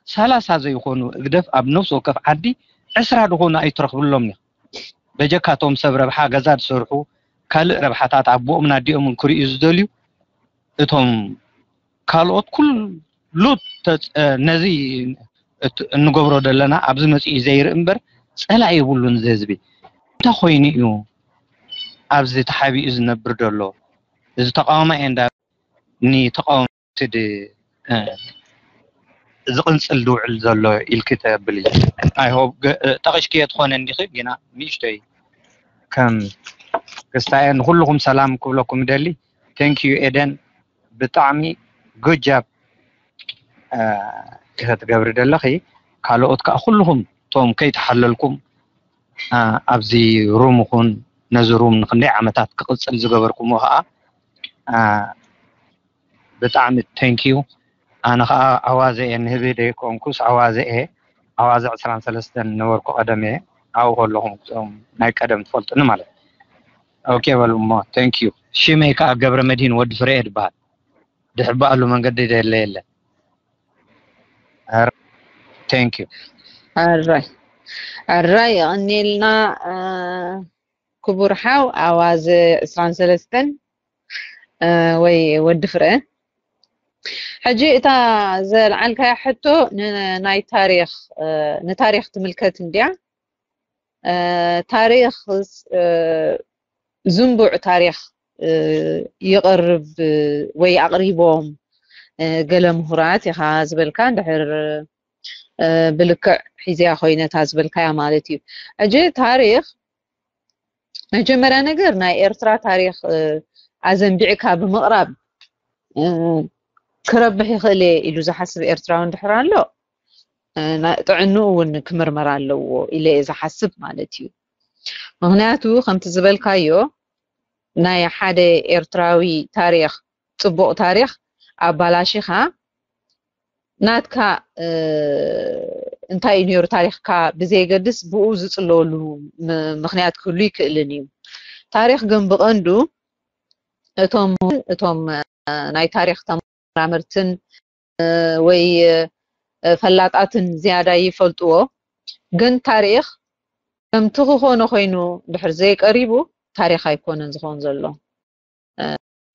ሰላሳ ዘይኮኑ እግደፍ ኣብ ነፍሲ ወከፍ ዓዲ ዕስራ ዝኾኑ ኣይትረኽብሎም ኢኻ። በጀካቶም ሰብ ረብሓ ገዛ ዝሰርሑ ካልእ ረብሓታት ኣቦኦምን ኣዲኦምን ክርእዩ ዝደልዩ እቶም ካልኦት ኩሉ ነዚ እንገብሮ ዘለና ኣብዚ መፅኡ ዘይርኢ እምበር ፀላኢ የብሉን እዚ ህዝቢ። እንታይ ኮይኑ እዩ ኣብዚ ተሓቢኡ ዝነብር ዘሎ? እዚ ተቃውሞ እንዳ ንተቃውሞ ዝቅንፅል ዝውዕል ዘሎ ኢልኪ ተብል? I hope ጠቂሽክዮ ትኾነ እንዲኺ ግና ንእሽተይ ከም ክስታየ ንኩልኹም ሰላም ክብለኩም ይደሊ። Thank you ኤደን፣ ብጣዕሚ good job ኢኸ ትገብሪ ደለኺ። ካልኦት ከዓ ኩልኹም እቶም ከይተሓለልኩም ኣብዚ ሩም ኹን ነዚ ሩም ንክንደይ ዓመታት ክቅፅል ዝገበርኩሞ ከዓ ብጣዕሚ thank you። ኣነ ከዓ ኣዋዘ እየ ንህቢ ደይኮንኩስ ኣዋዘ እየ። ኣዋዘ ዕስራን ሰለስተን ነበርኩ ቀደም እየ። ኣብኡ ከለኹም እቶም ናይ ቀደም ትፈልጡኒ ማለት። ኦኬ በሉ እሞ thank you። ሽመይ ከዓ ገብረ መድሂን ወዲ ፍረ እየ ዝበሃል። ድሕር በኣሉ መንገዲ ደለ የለ። Thank you። ኣራይ ኣራይ የቐኒልና ክቡር ሓው ኣዋዘ ዕስራን ሰለስተን ወይ ወዲ ፍረ። ሕጂ እታ ዘልዓልካያ ሕቶ ናይ ታሪኽ ንታሪኽ ትምልከት እንድያ። ታሪኽ ዝንቡዕ ታሪኽ ይቐርብ ወይ ኣቕሪቦም ገለ ምሁራት ኢኻ ዝበልካ፣ እንድሕር ብልክዕ ሒዝያ ኮይነታ ዝበልካያ ማለት እዩ። ሕጂ ታሪኽ መጀመርያ ነገር ናይ ኤርትራ ታሪኽ ኣዘንቢዕካ ብምቕራብ ክረብሕ ይኽእል እየ ኢሉ ዝሓስብ ኤርትራዊ እንድሕር ኣሎ ጥዕንኡ እውን ክምርመር ኣለዎ ኢለ እየ ዝሓስብ ማለት እዩ። ምክንያቱ ከምቲ ዝበልካዮ ናይ ሓደ ኤርትራዊ ታሪኽ፣ ፅቡቕ ታሪኽ ኣባላሺኻ ናትካ እንታይ እዩ ነይሩ ታሪኽካ ብዘየገድስ ብኡ ዝፅለወሉ ምክንያት ክህሉ ይክእልን እዩ። ታሪኽ ግን ብቐንዱ እቶም እቶም ናይ ታሪኽ ተመራመርትን ወይ ፈላጣትን ዝያዳ ይፈልጥዎ። ግን ታሪኽ ከምቲ ክኾኖ ኮይኑ ድሕር ዘይቀሪቡ ታሪኽ ኣይኮነን ዝኸውን ዘሎ፣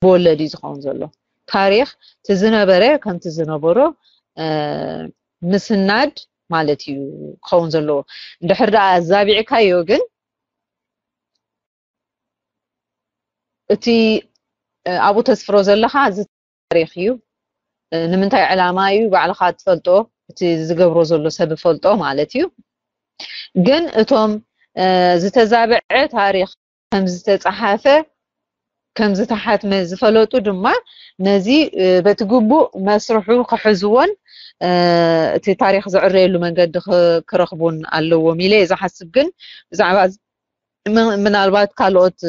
ብወለድ እዩ ዝኸውን ዘሎ። ታሪኽ እቲ ዝነበረ ከምቲ ዝነበሮ ምስናድ ማለት እዩ ክኸውን ዘለዎ። እንድሕር ደኣ ኣዛቢዕካዮ ግን እቲ ኣብኡ ተስፍሮ ዘለኻ እዚ ታሪኽ እዩ፣ ንምንታይ ዕላማ እዩ ባዕልኻ ትፈልጦ፣ እቲ ዝገብሮ ዘሎ ሰብ ፈልጦ ማለት እዩ። ግን እቶም ዝተዛብዐ ታሪኽ ከም ዝተፀሓፈ ከም ዝተሓትመ ዝፈለጡ ድማ ነዚ በቲ ግቡእ መስርሑ ክሕዝዎን እቲ ታሪኽ ዝዕረየሉ መንገዲ ክረኽቡን ኣለዎም ኢለ እየ ዝሓስብ። ግን ብዛዕባ ምናልባት ካልኦት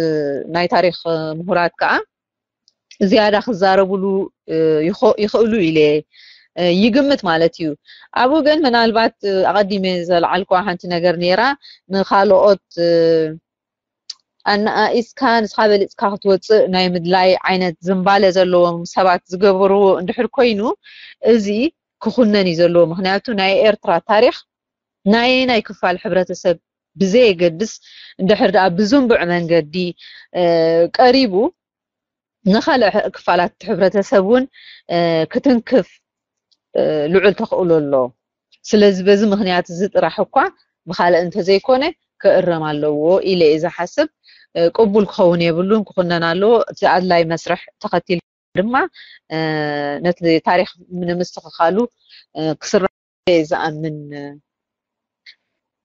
ናይ ታሪኽ ምሁራት ከዓ ዝያዳ ክዛረብሉ ይኽእሉ ኢለ ይግምት ማለት እዩ። ኣብኡ ግን ምናልባት ኣቐዲመ ዘልዓልኩዋ ሓንቲ ነገር ነይራ፣ ንኻልኦት ኣነኣኢስካ ንስኻ በሊፅካ ክትወፅእ ናይ ምድላይ ዓይነት ዝንባለ ዘለዎም ሰባት ዝገበርዎ እንድሕር ኮይኑ እዚ ክኹነን እዩ ዘለዎ። ምክንያቱ ናይ ኤርትራ ታሪኽ ናየናይ ክፋል ሕብረተሰብ ብዘየገድስ እንድሕር ደኣ ብዝንቡዕ መንገዲ ቀሪቡ ንኻልእ ክፋላት ሕብረተሰብ እውን ክትንክፍ ልዑል ተኽእሎ ኣሎ። ስለዚ በዚ ምክንያት እዚ ጥራሕ እኳ ብኻልእ እንተዘይኮነ ክእረም ኣለዎ ኢለ እየ ዝሓስብ። ቅቡል ክኸውን የብሉን፣ ክኹነን ኣለዎ። እቲ ኣድላይ መስርሕ ተኸቲል ድማ ነቲ ታሪኽ ንምስትኽኻሉ ክስራሕ ዝኣምን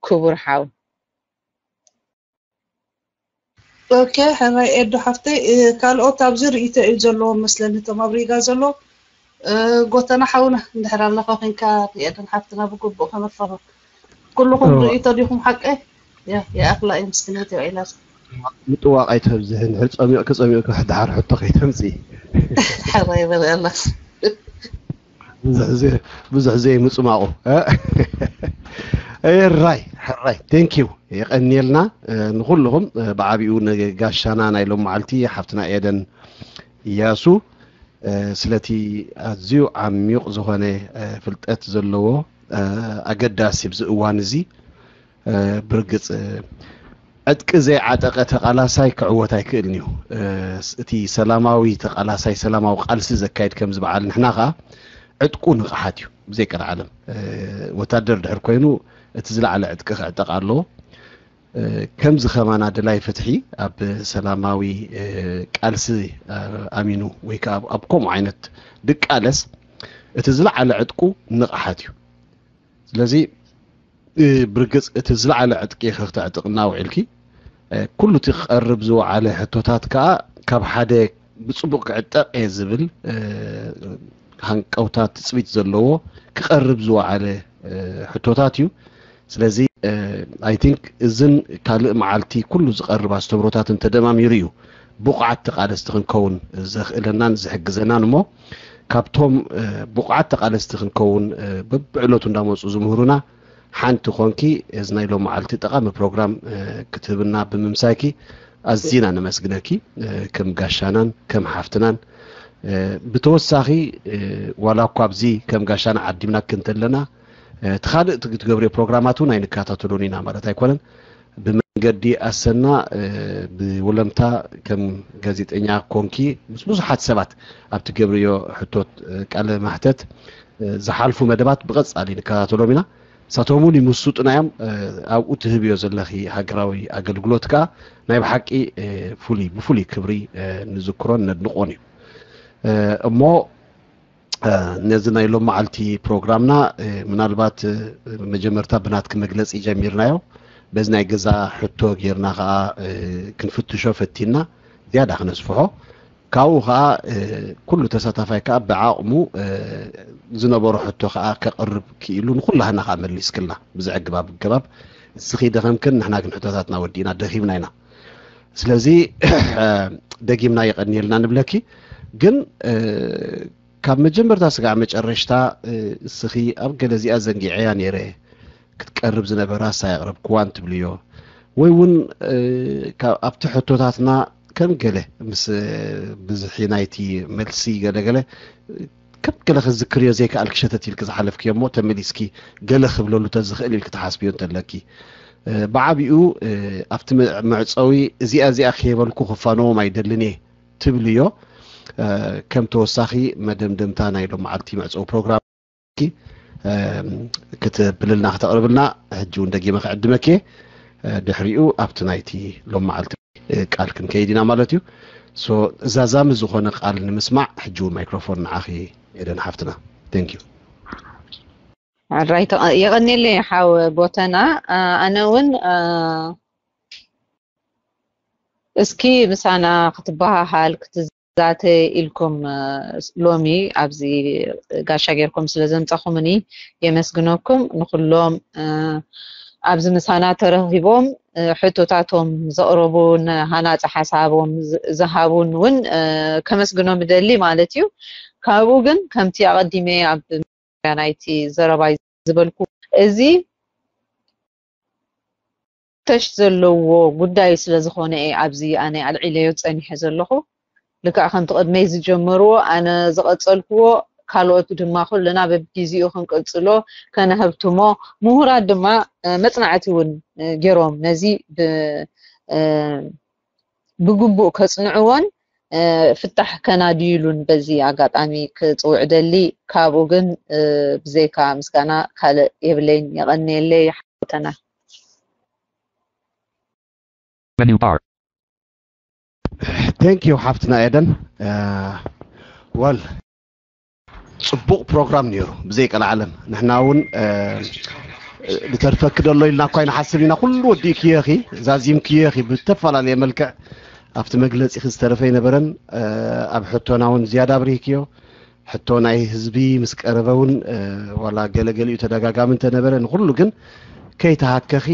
ክቡር ሓው። ኦኬ፣ ሕራይ ኤዱ ሓፍተይ፣ ካልኦት ኣብዚ ርእይቶ እዩ ዘለዎም መስለኒ፣ እቶም ኣብ ሪጋ ዘሎ። ጎተና ሓውና እንድሕር ኣለኻ ኮንካ፣ ኤደን ሓፍትና ብግቡእ ከመርፈሩ። ኩልኹም ርእይቶ ዲኹም ሓቀ? ያ ይኣኽላ እዩ ምስክነት ይውዒላ። ምጥዋቕ ኣይተብዝሕ፣ እንድሕር ጸሚቕኪ ጸሚቕኪ ድሓር ሕቶ ከይተምፅኢ። ሕራይ በል ኣላ። ብዙሕ ዘይምፅማቑ። ሕራይ ሕራይ፣ ቴንኪዩ፣ የቐንየልና። ንኩልኹም፣ ብዓቢኡ ንጋሻና ናይ ሎም መዓልቲ ሓፍትና ኤደን እያሱ፣ ስለቲ ኣዝዩ ዓሚቕ ዝኾነ ፍልጠት ዘለዎ ኣገዳሲ ኣብዚ እዋን እዚ። ብርግፅ ዕጥቂ ዘይዓጠቐ ተቓላሳይ ክዕወት ኣይክእልን እዩ። እቲ ሰላማዊ ተቓላሳይ ሰላማዊ ቃልሲ ዘካይድ ከም ዝበዓል ንሕና ከዓ ዕጥቁ ንቕሓት እዩ። ብዘይ ቀልዓለም ወታደር ድሕር ኮይኑ እቲ ዝለዓለ ዕጥቂ ክዕጠቕ ኣለዎ። ከምዚ ከማና ደላይ ፍትሒ ኣብ ሰላማዊ ቃልሲ ኣሚኑ ወይ ከዓ ኣብ ከምኡ ዓይነት ድቃለስ እቲ ዝለዓለ ዕጥቁ ንቕሓት እዩ። ስለዚ ብርግፅ እቲ ዝለዓለ ዕጥቂ ክተዕጥቕና ውዒልኪ ኩሉ እቲ ክቐርብ ዝወዓለ ሕቶታት ከዓ ካብ ሓደ ብፅቡቕ ክዕጠቕ እየ ዝብል ሃንቀውታ ትፅቢት ዘለዎ ክቐርብ ዝወዓለ ሕቶታት እዩ። ስለዚ I think እዝን ካልእ መዓልቲ ኩሉ ዝቐርብ ኣስተምህሮታትን ተደማሚሩ እዩ ብቑዓት ተቓለስቲ ክንከውን ዘኽእለናን ዝሕግዘናን እሞ ካብቶም ብቑዓት ተቓለስቲ ክንከውን በብዕለቱ እንዳመፁ ዝምህሩና ሓንቲ ኮንኪ እዚ ናይ ሎም መዓልቲ ጠቓሚ ፕሮግራም ክትህብና ብምምሳይኪ ኣዝና ነመስግነኪ። ከም ጋሻናን ከም ሓፍትናን ብተወሳኺ ዋላ እኳ ኣብዚ ከም ጋሻና ዓዲምናኪ እንተለና እቲ ካልእ ትገብርዮ ፕሮግራማት እውን ኣይንከታተሎን ኢና ማለት ኣይኮነን። ብመንገዲ ኣሰና ብወለምታ ከም ጋዜጠኛ ኮንኪ ምስ ብዙሓት ሰባት ኣብ ትገብርዮ ሕቶት ቃለ ማሕተት ዝሓልፉ መደባት ብቐጻሊ ንከታተሎም ኢና። ንሳቶም እውን ይምስጡና እዮም። ኣብኡ ትህብዮ ዘለኺ ሃገራዊ ኣገልግሎት ከኣ ናይ ብሓቂ ፍሉይ ብፍሉይ ክብሪ ንዝክሮን ነድንቖን እዩ። እሞ ነዚ ናይ ሎም መዓልቲ ፕሮግራምና ምናልባት መጀመርታ ብናትኪ መግለፂ ጀሚርናዮ። በዚ ናይ ገዛ ሕቶ ጌርና ከዓ ክንፍትሾ ፈቲና ዝያዳ ክነስፍሖ ካብኡ ከዓ ኩሉ ተሳታፋይ ከዓ ብዓቕሙ ዝነበሮ ሕቶ ከዓ ከቕርብ ክኢሉ ንኩላህና ከዓ መሊስክልና ብዘዕግባብ ገባብ እስኺ ደኸምክን ንሕና ግን ሕቶታትና ወዲእና ደኺምና ኢና። ስለዚ ደጊምና የቐንየልና ንብለኪ። ግን ካብ መጀመርታ ስጋዕ መጨረሽታ እስኺ ኣብ ገለ እዚኣ ዘንጊዐያ ነይረ ክትቀርብ ዝነበራስ ኣየቕረብክዋን ትብልዮ ወይ እውን ኣብቲ ሕቶታትና ከም ገለ ምስ ብዝሒ ናይቲ መልሲ ገለገለ ከም ገለ ክዝክርዮ ዘይከኣልኪ ሸተት ኢልኪ ዝሓለፍክዮ እሞ ተመሊስኪ ገለ ክብለሉ ተዝኽእል ኢልኪ ትሓስብዮ እንተለኪ ብዓቢኡ ኣብቲ መዕፀዊ እዚኣ እዚኣ ከይበልኩ ክፋነዎም ኣይደልን እየ ትብልዮ ከም ተወሳኺ መደምደምታ ናይ ሎም መዓልቲ መዕፀዊ ፕሮግራም ክትብልልና ክተቕርብልና ሕጂ እውን ደጊመ ክዕድመኪ ድሕሪኡ ኣብቲ ናይቲ ሎም መዓልቲ ቃል ክንከይድ ኢና ማለት እዩ። ዛዛሚ ዝኾነ ቃል ንምስማዕ ሕጂ እውን ማይክሮፎን ንዓኺ ኤደን ሓፍትና። Thank you። የቐኒለይ ሓው ጎተና። ኣነ እውን እስኪ ምሳና ክትበሃሃል ክትዛተ ኢልኩም ሎሚ ኣብዚ ጋሻ ጌርኩም ስለ ዘምጻኹምኒ የመስግነኩም። ንኹሎም ኣብዚ ምሳና ተረኺቦም ሕቶታቶም ዘቕረቡን ሃናፂ ሓሳቦም ዝሃቡን እውን ከመስግኖም እደሊ ማለት እዩ። ካብኡ ግን ከምቲ ኣቐዲመ ኣብ ናይቲ ዘረባይ ዝበልኩ እዚ ተሽ ዘለዎ ጉዳይ ስለ ዝኾነ እየ ኣብዚ ኣነ ኣልዒለዮ ጸኒሐ ዘለኹ። ልክዕ ከምቲ ቅድመይ ዝጀመርዎ ኣነ ዝቐጸልክዎ ካልኦት ድማ ኩልና በብጊዜኡ ክንቅጽሎ ከነህብትሞ ምሁራት ድማ መጽናዕቲ እውን ገይሮም ነዚ ብግቡእ ከጽንዕዎን ፍታሕ ከናድዩሉን በዚ ኣጋጣሚ ክጽውዕ ደሊ። ካብኡ ግን ብዘይካ ምስጋና ካልእ የብለይን። የቐንየለይ ሓውተና። Menu bar. Thank you ሓፍትና ኤደን። ወል ጽቡቕ ፕሮግራም ነይሩ። ብዘይ ቀልዓለም ንሕና እውን ዝተርፈኪ ደሎ ኢልና እኳ ይንሓስብ ኢና። ኩሉ ወዲእክዮ ኢኺ፣ ዛዚምክዮ ኢኺ ብዝተፈላለየ መልክዕ። ኣብቲ መግለጺኺ ዝተረፈ ኣይነበረን። ኣብ ሕቶና እውን ዝያዳ ኣብሪህክዮ። ሕቶ ናይ ህዝቢ ምስ ቀረበ እውን ዋላ ገለገሊኡ ተደጋጋሚ እንተነበረ፣ ንኩሉ ግን ከይተሃከኺ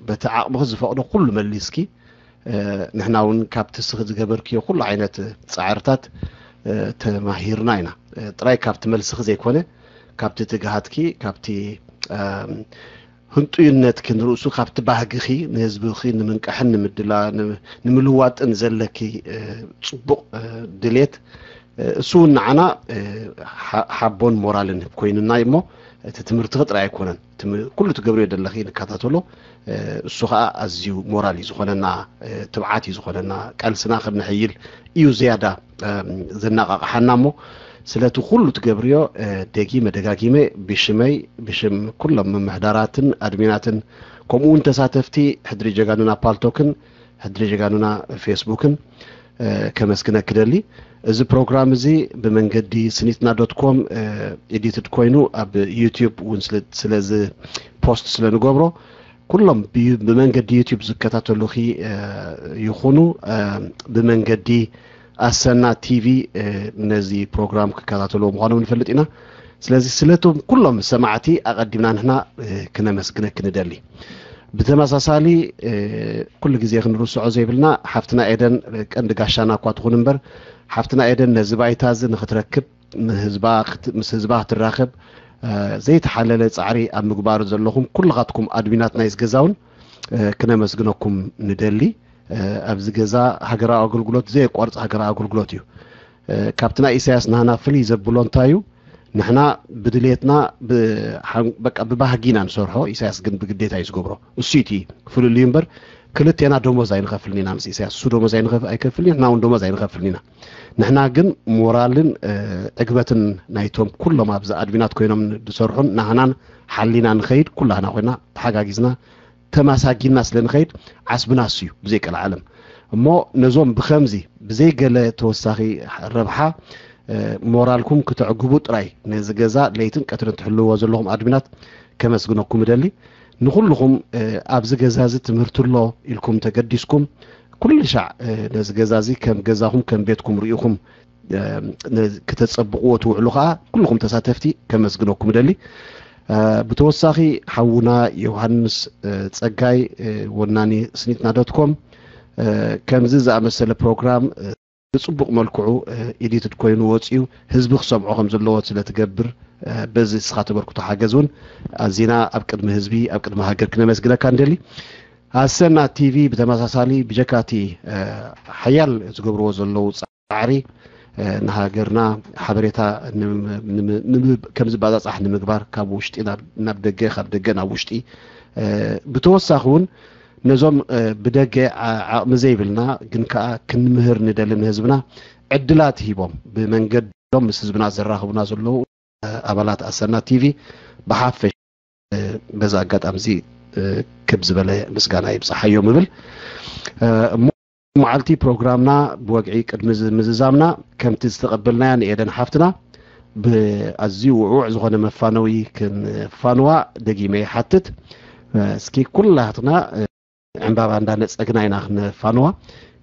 በቲ ዓቕምኺ ዝፈቕዶ ኩሉ መሊስኪ። ንሕና እውን ካብቲ እስኺ ዝገበርክዮ ኩሉ ዓይነት ፃዕርታት ተማሂርና ኢና። ጥራይ ካብቲ መልስኺ ዘይኮነ፣ ካብቲ ትግሃትኪ፣ ካብቲ ህንጡይነትኪ ንርእሱ፣ ካብቲ ባህግኺ ንህዝብኺ ንምንቃሕን ንምድላ ንምልዋጥን ዘለኪ ፅቡቕ ድሌት፣ እሱ እውን ንዓና ሓቦን ሞራልን ኮይኑና እዩ። እሞ እቲ ትምህርትኺ ጥራይ ኣይኮነን፣ ኩሉ ትገብርዮ ዘለኺ ንከታተሎ። እሱ ከዓ ኣዝዩ ሞራል እዩ ዝኾነና፣ ትብዓት እዩ ዝኾነና፣ ቃልስና ከም ነሐይል እዩ ዝያዳ ዘነቓቕሓና። እሞ ስለቲ ኩሉ ትገብርዮ፣ ደጊመ ደጋጊመ ብሽመይ፣ ብሽም ኩሎም ምምሕዳራትን ኣድሚናትን፣ ከምኡ እውን ተሳተፍቲ ሕድሪ ጀጋኑና ፓልቶክን ሕድሪ ጀጋኑና ፌስቡክን ከመስግነኪ ደሊ። እዚ ፕሮግራም እዚ ብመንገዲ ስኒትና ዶት ኮም ኤዲትድ ኮይኑ ኣብ ዩቲዩብ እውን ስለዚ ፖስት ስለንገብሮ፣ ኩሎም ብመንገዲ ዩቲዩብ ዝከታተሉኺ ይኹኑ፣ ብመንገዲ ኣሰና ቲቪ ነዚ ፕሮግራም ክከታተልዎ ምዃኖም ንፈልጥ ኢና። ስለዚ ስለቶም ኩሎም ሰማዕቲ ኣቐዲምና ንሕና ክነመስግነኪ ንደሊ። ብተመሳሳሊ ኩሉ ግዜ ክንርስዖ ዘይብልና፣ ሓፍትና ኤደን ቀንዲ ጋሻና እኳ ትኹን እምበር፣ ሓፍትና ኤደን ነዚ ባይታ እዚ ንኽትረክብ፣ ንህዝባ ምስ ህዝባ ክትራኸብ፣ ዘይተሓለለ ፃዕሪ ኣብ ምግባር ዘለኹም ኩልኻትኩም ኣድሚናት ናይዚ ገዛ እውን ክነመስግነኩም ንደሊ። ኣብዚ ገዛ ሃገራዊ ኣገልግሎት ዘየቋርፅ ሃገራዊ ኣገልግሎት እዩ። ካብቲ ናይ ኢሳያስ ናህና ፍልይ ዘብሎ እንታይ እዩ? ንሕና ብድሌትና በቃ ብባህጊ ኢና ንሰርሖ። ኢሳያስ ግን ብግዴታ እዩ ዝገብሮ። እሱ እቲ ፍልልዩ እምበር፣ ክልቴና ደሞዝ ኣይንኸፍልን ኢና ምስ ኢሳያስ። እሱ ደሞዝ ኣይንኸፍ- ኣይከፍልን እዩ፣ ንሕና እውን ደሞዝ ኣይንኸፍልን ኢና። ንሕና ግን ሞራልን ዕግበትን ናይቶም ኩሎም ኣብዚ ኣድሚናት ኮይኖም ዝሰርሑን ናህናን ሓሊና ንኸይድ፣ ኩላህና ኮይና ተሓጋጊዝና ተማሳጊና ስለ ንኸይድ ዓስብና እሱ እዩ ብዘይ ቀልዓለም። እሞ ነዞም ብኸምዚ ብዘይ ገለ ተወሳኺ ረብሓ ሞራልኩም ክተዕግቡ ጥራይ ነዚ ገዛ ለይትን ቀትርን ትሕልዎ ዘለኹም ኣድሚናት ከመስግነኩም እደሊ። ንኹልኹም ኣብዚ ገዛ እዚ ትምህርቲ ኣሎ ኢልኩም ተገዲስኩም ኩሉ ሻዕ ነዚ ገዛ እዚ ከም ገዛኹም ከም ቤትኩም ርኢኹም ክተጸብቕዎ ትውዕሉ ከኣ ኩልኹም ተሳተፍቲ ከመስግነኩም እደሊ። ብተወሳኺ ሓውና ዮሃንስ ጸጋይ ወናኒ ስኒትና ዶት ኮም ከምዚ ዝኣመሰለ ፕሮግራም ብጽቡቕ መልክዑ ኤዲትድ ኮይኑ ወጺኡ ህዝቢ ክሰምዖ ከም ዘለዎ ስለ ትገብር በዚ ንስኻ ተበርክቶ ሓገዝ እውን ኣዚና ኣብ ቅድሚ ህዝቢ ኣብ ቅድሚ ሃገር ክነመስግነካ ንደሊ። ኣሰና ቲቪ ብተመሳሳሊ ብጀካቲ ሓያል ዝገብርዎ ዘለዉ ፃዕሪ ንሃገርና ሓበሬታ ከም ዝባፃፃሕ ንምግባር ካብ ውሽጢ ናብ ደገ ካብ ደገ ናብ ውሽጢ ብተወሳኺ እውን ነዞም ብደገ ዓቕሚ ዘይብልና ግን ከዓ ክንምህር ንደሊ ንህዝብና ዕድላት ሂቦም ብመንገዶም ምስ ህዝብና ዘራኽቡና ዘለዉ ኣባላት ኣሰና ቲቪ ብሓፈሽ በዚ ኣጋጣሚ እዚ ክብ ዝበለ ምስጋና ይብፅሓዮም እብል። እሞ መዓልቲ ፕሮግራምና ብወግዒ ቅድሚ ምዝዛምና ከምቲ ዝተቐበልናያ ንኤደን ሓፍትና ብኣዝዩ ውዑዕ ዝኾነ መፋነዊ ክንፋንዋ ደጊመ ይሓትት። እስኪ ኩላትና ዕምባባ እንዳነፀግና ኢና ክንፋንዋ።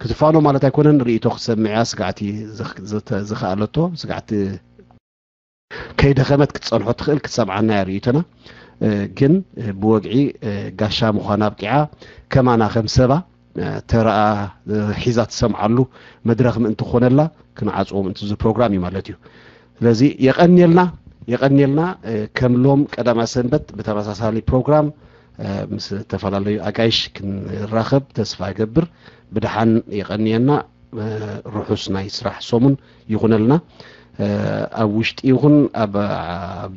ክትፋኖ ማለት ኣይኮነን፣ ርእይቶ ክሰምዕያ ስጋዕቲ ዝኸኣለቶ ስጋዕቲ ከይደኸመት ክትፀንሖ ትኽእል ክትሰምዓና እያ ርእይቶና። ግን ብወግዒ ጋሻ ምዃና ኣብቂዓ ከማና ከም ሰባ ተረኣ ሒዛ ትሰምዓሉ መድረኽ ምእንቲ ክኾነላ ክንዓፅዎ ምእንቲ እዚ ፕሮግራም እዩ ማለት እዩ። ስለዚ የቐንየልና የቐንየልና። ከም ሎም ቀዳማ ሰንበት ብተመሳሳሊ ፕሮግራም ምስ ዝተፈላለዩ ኣጋይሽ ክንራኸብ ተስፋ እገብር። ብድሓን የቐንየና። ርሑስ ናይ ስራሕ ሰሙን ይኹነልና። ኣብ ውሽጢ ይኹን ኣብ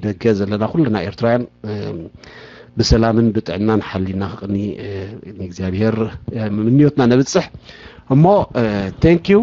ደገ ዘለና ኩልና ኤርትራውያን ብሰላምን ብጥዕናን ሓሊና ክቕኒ ንእግዚኣብሔር ምንዮትና ነብፅሕ። እሞ ቴንኪዩ።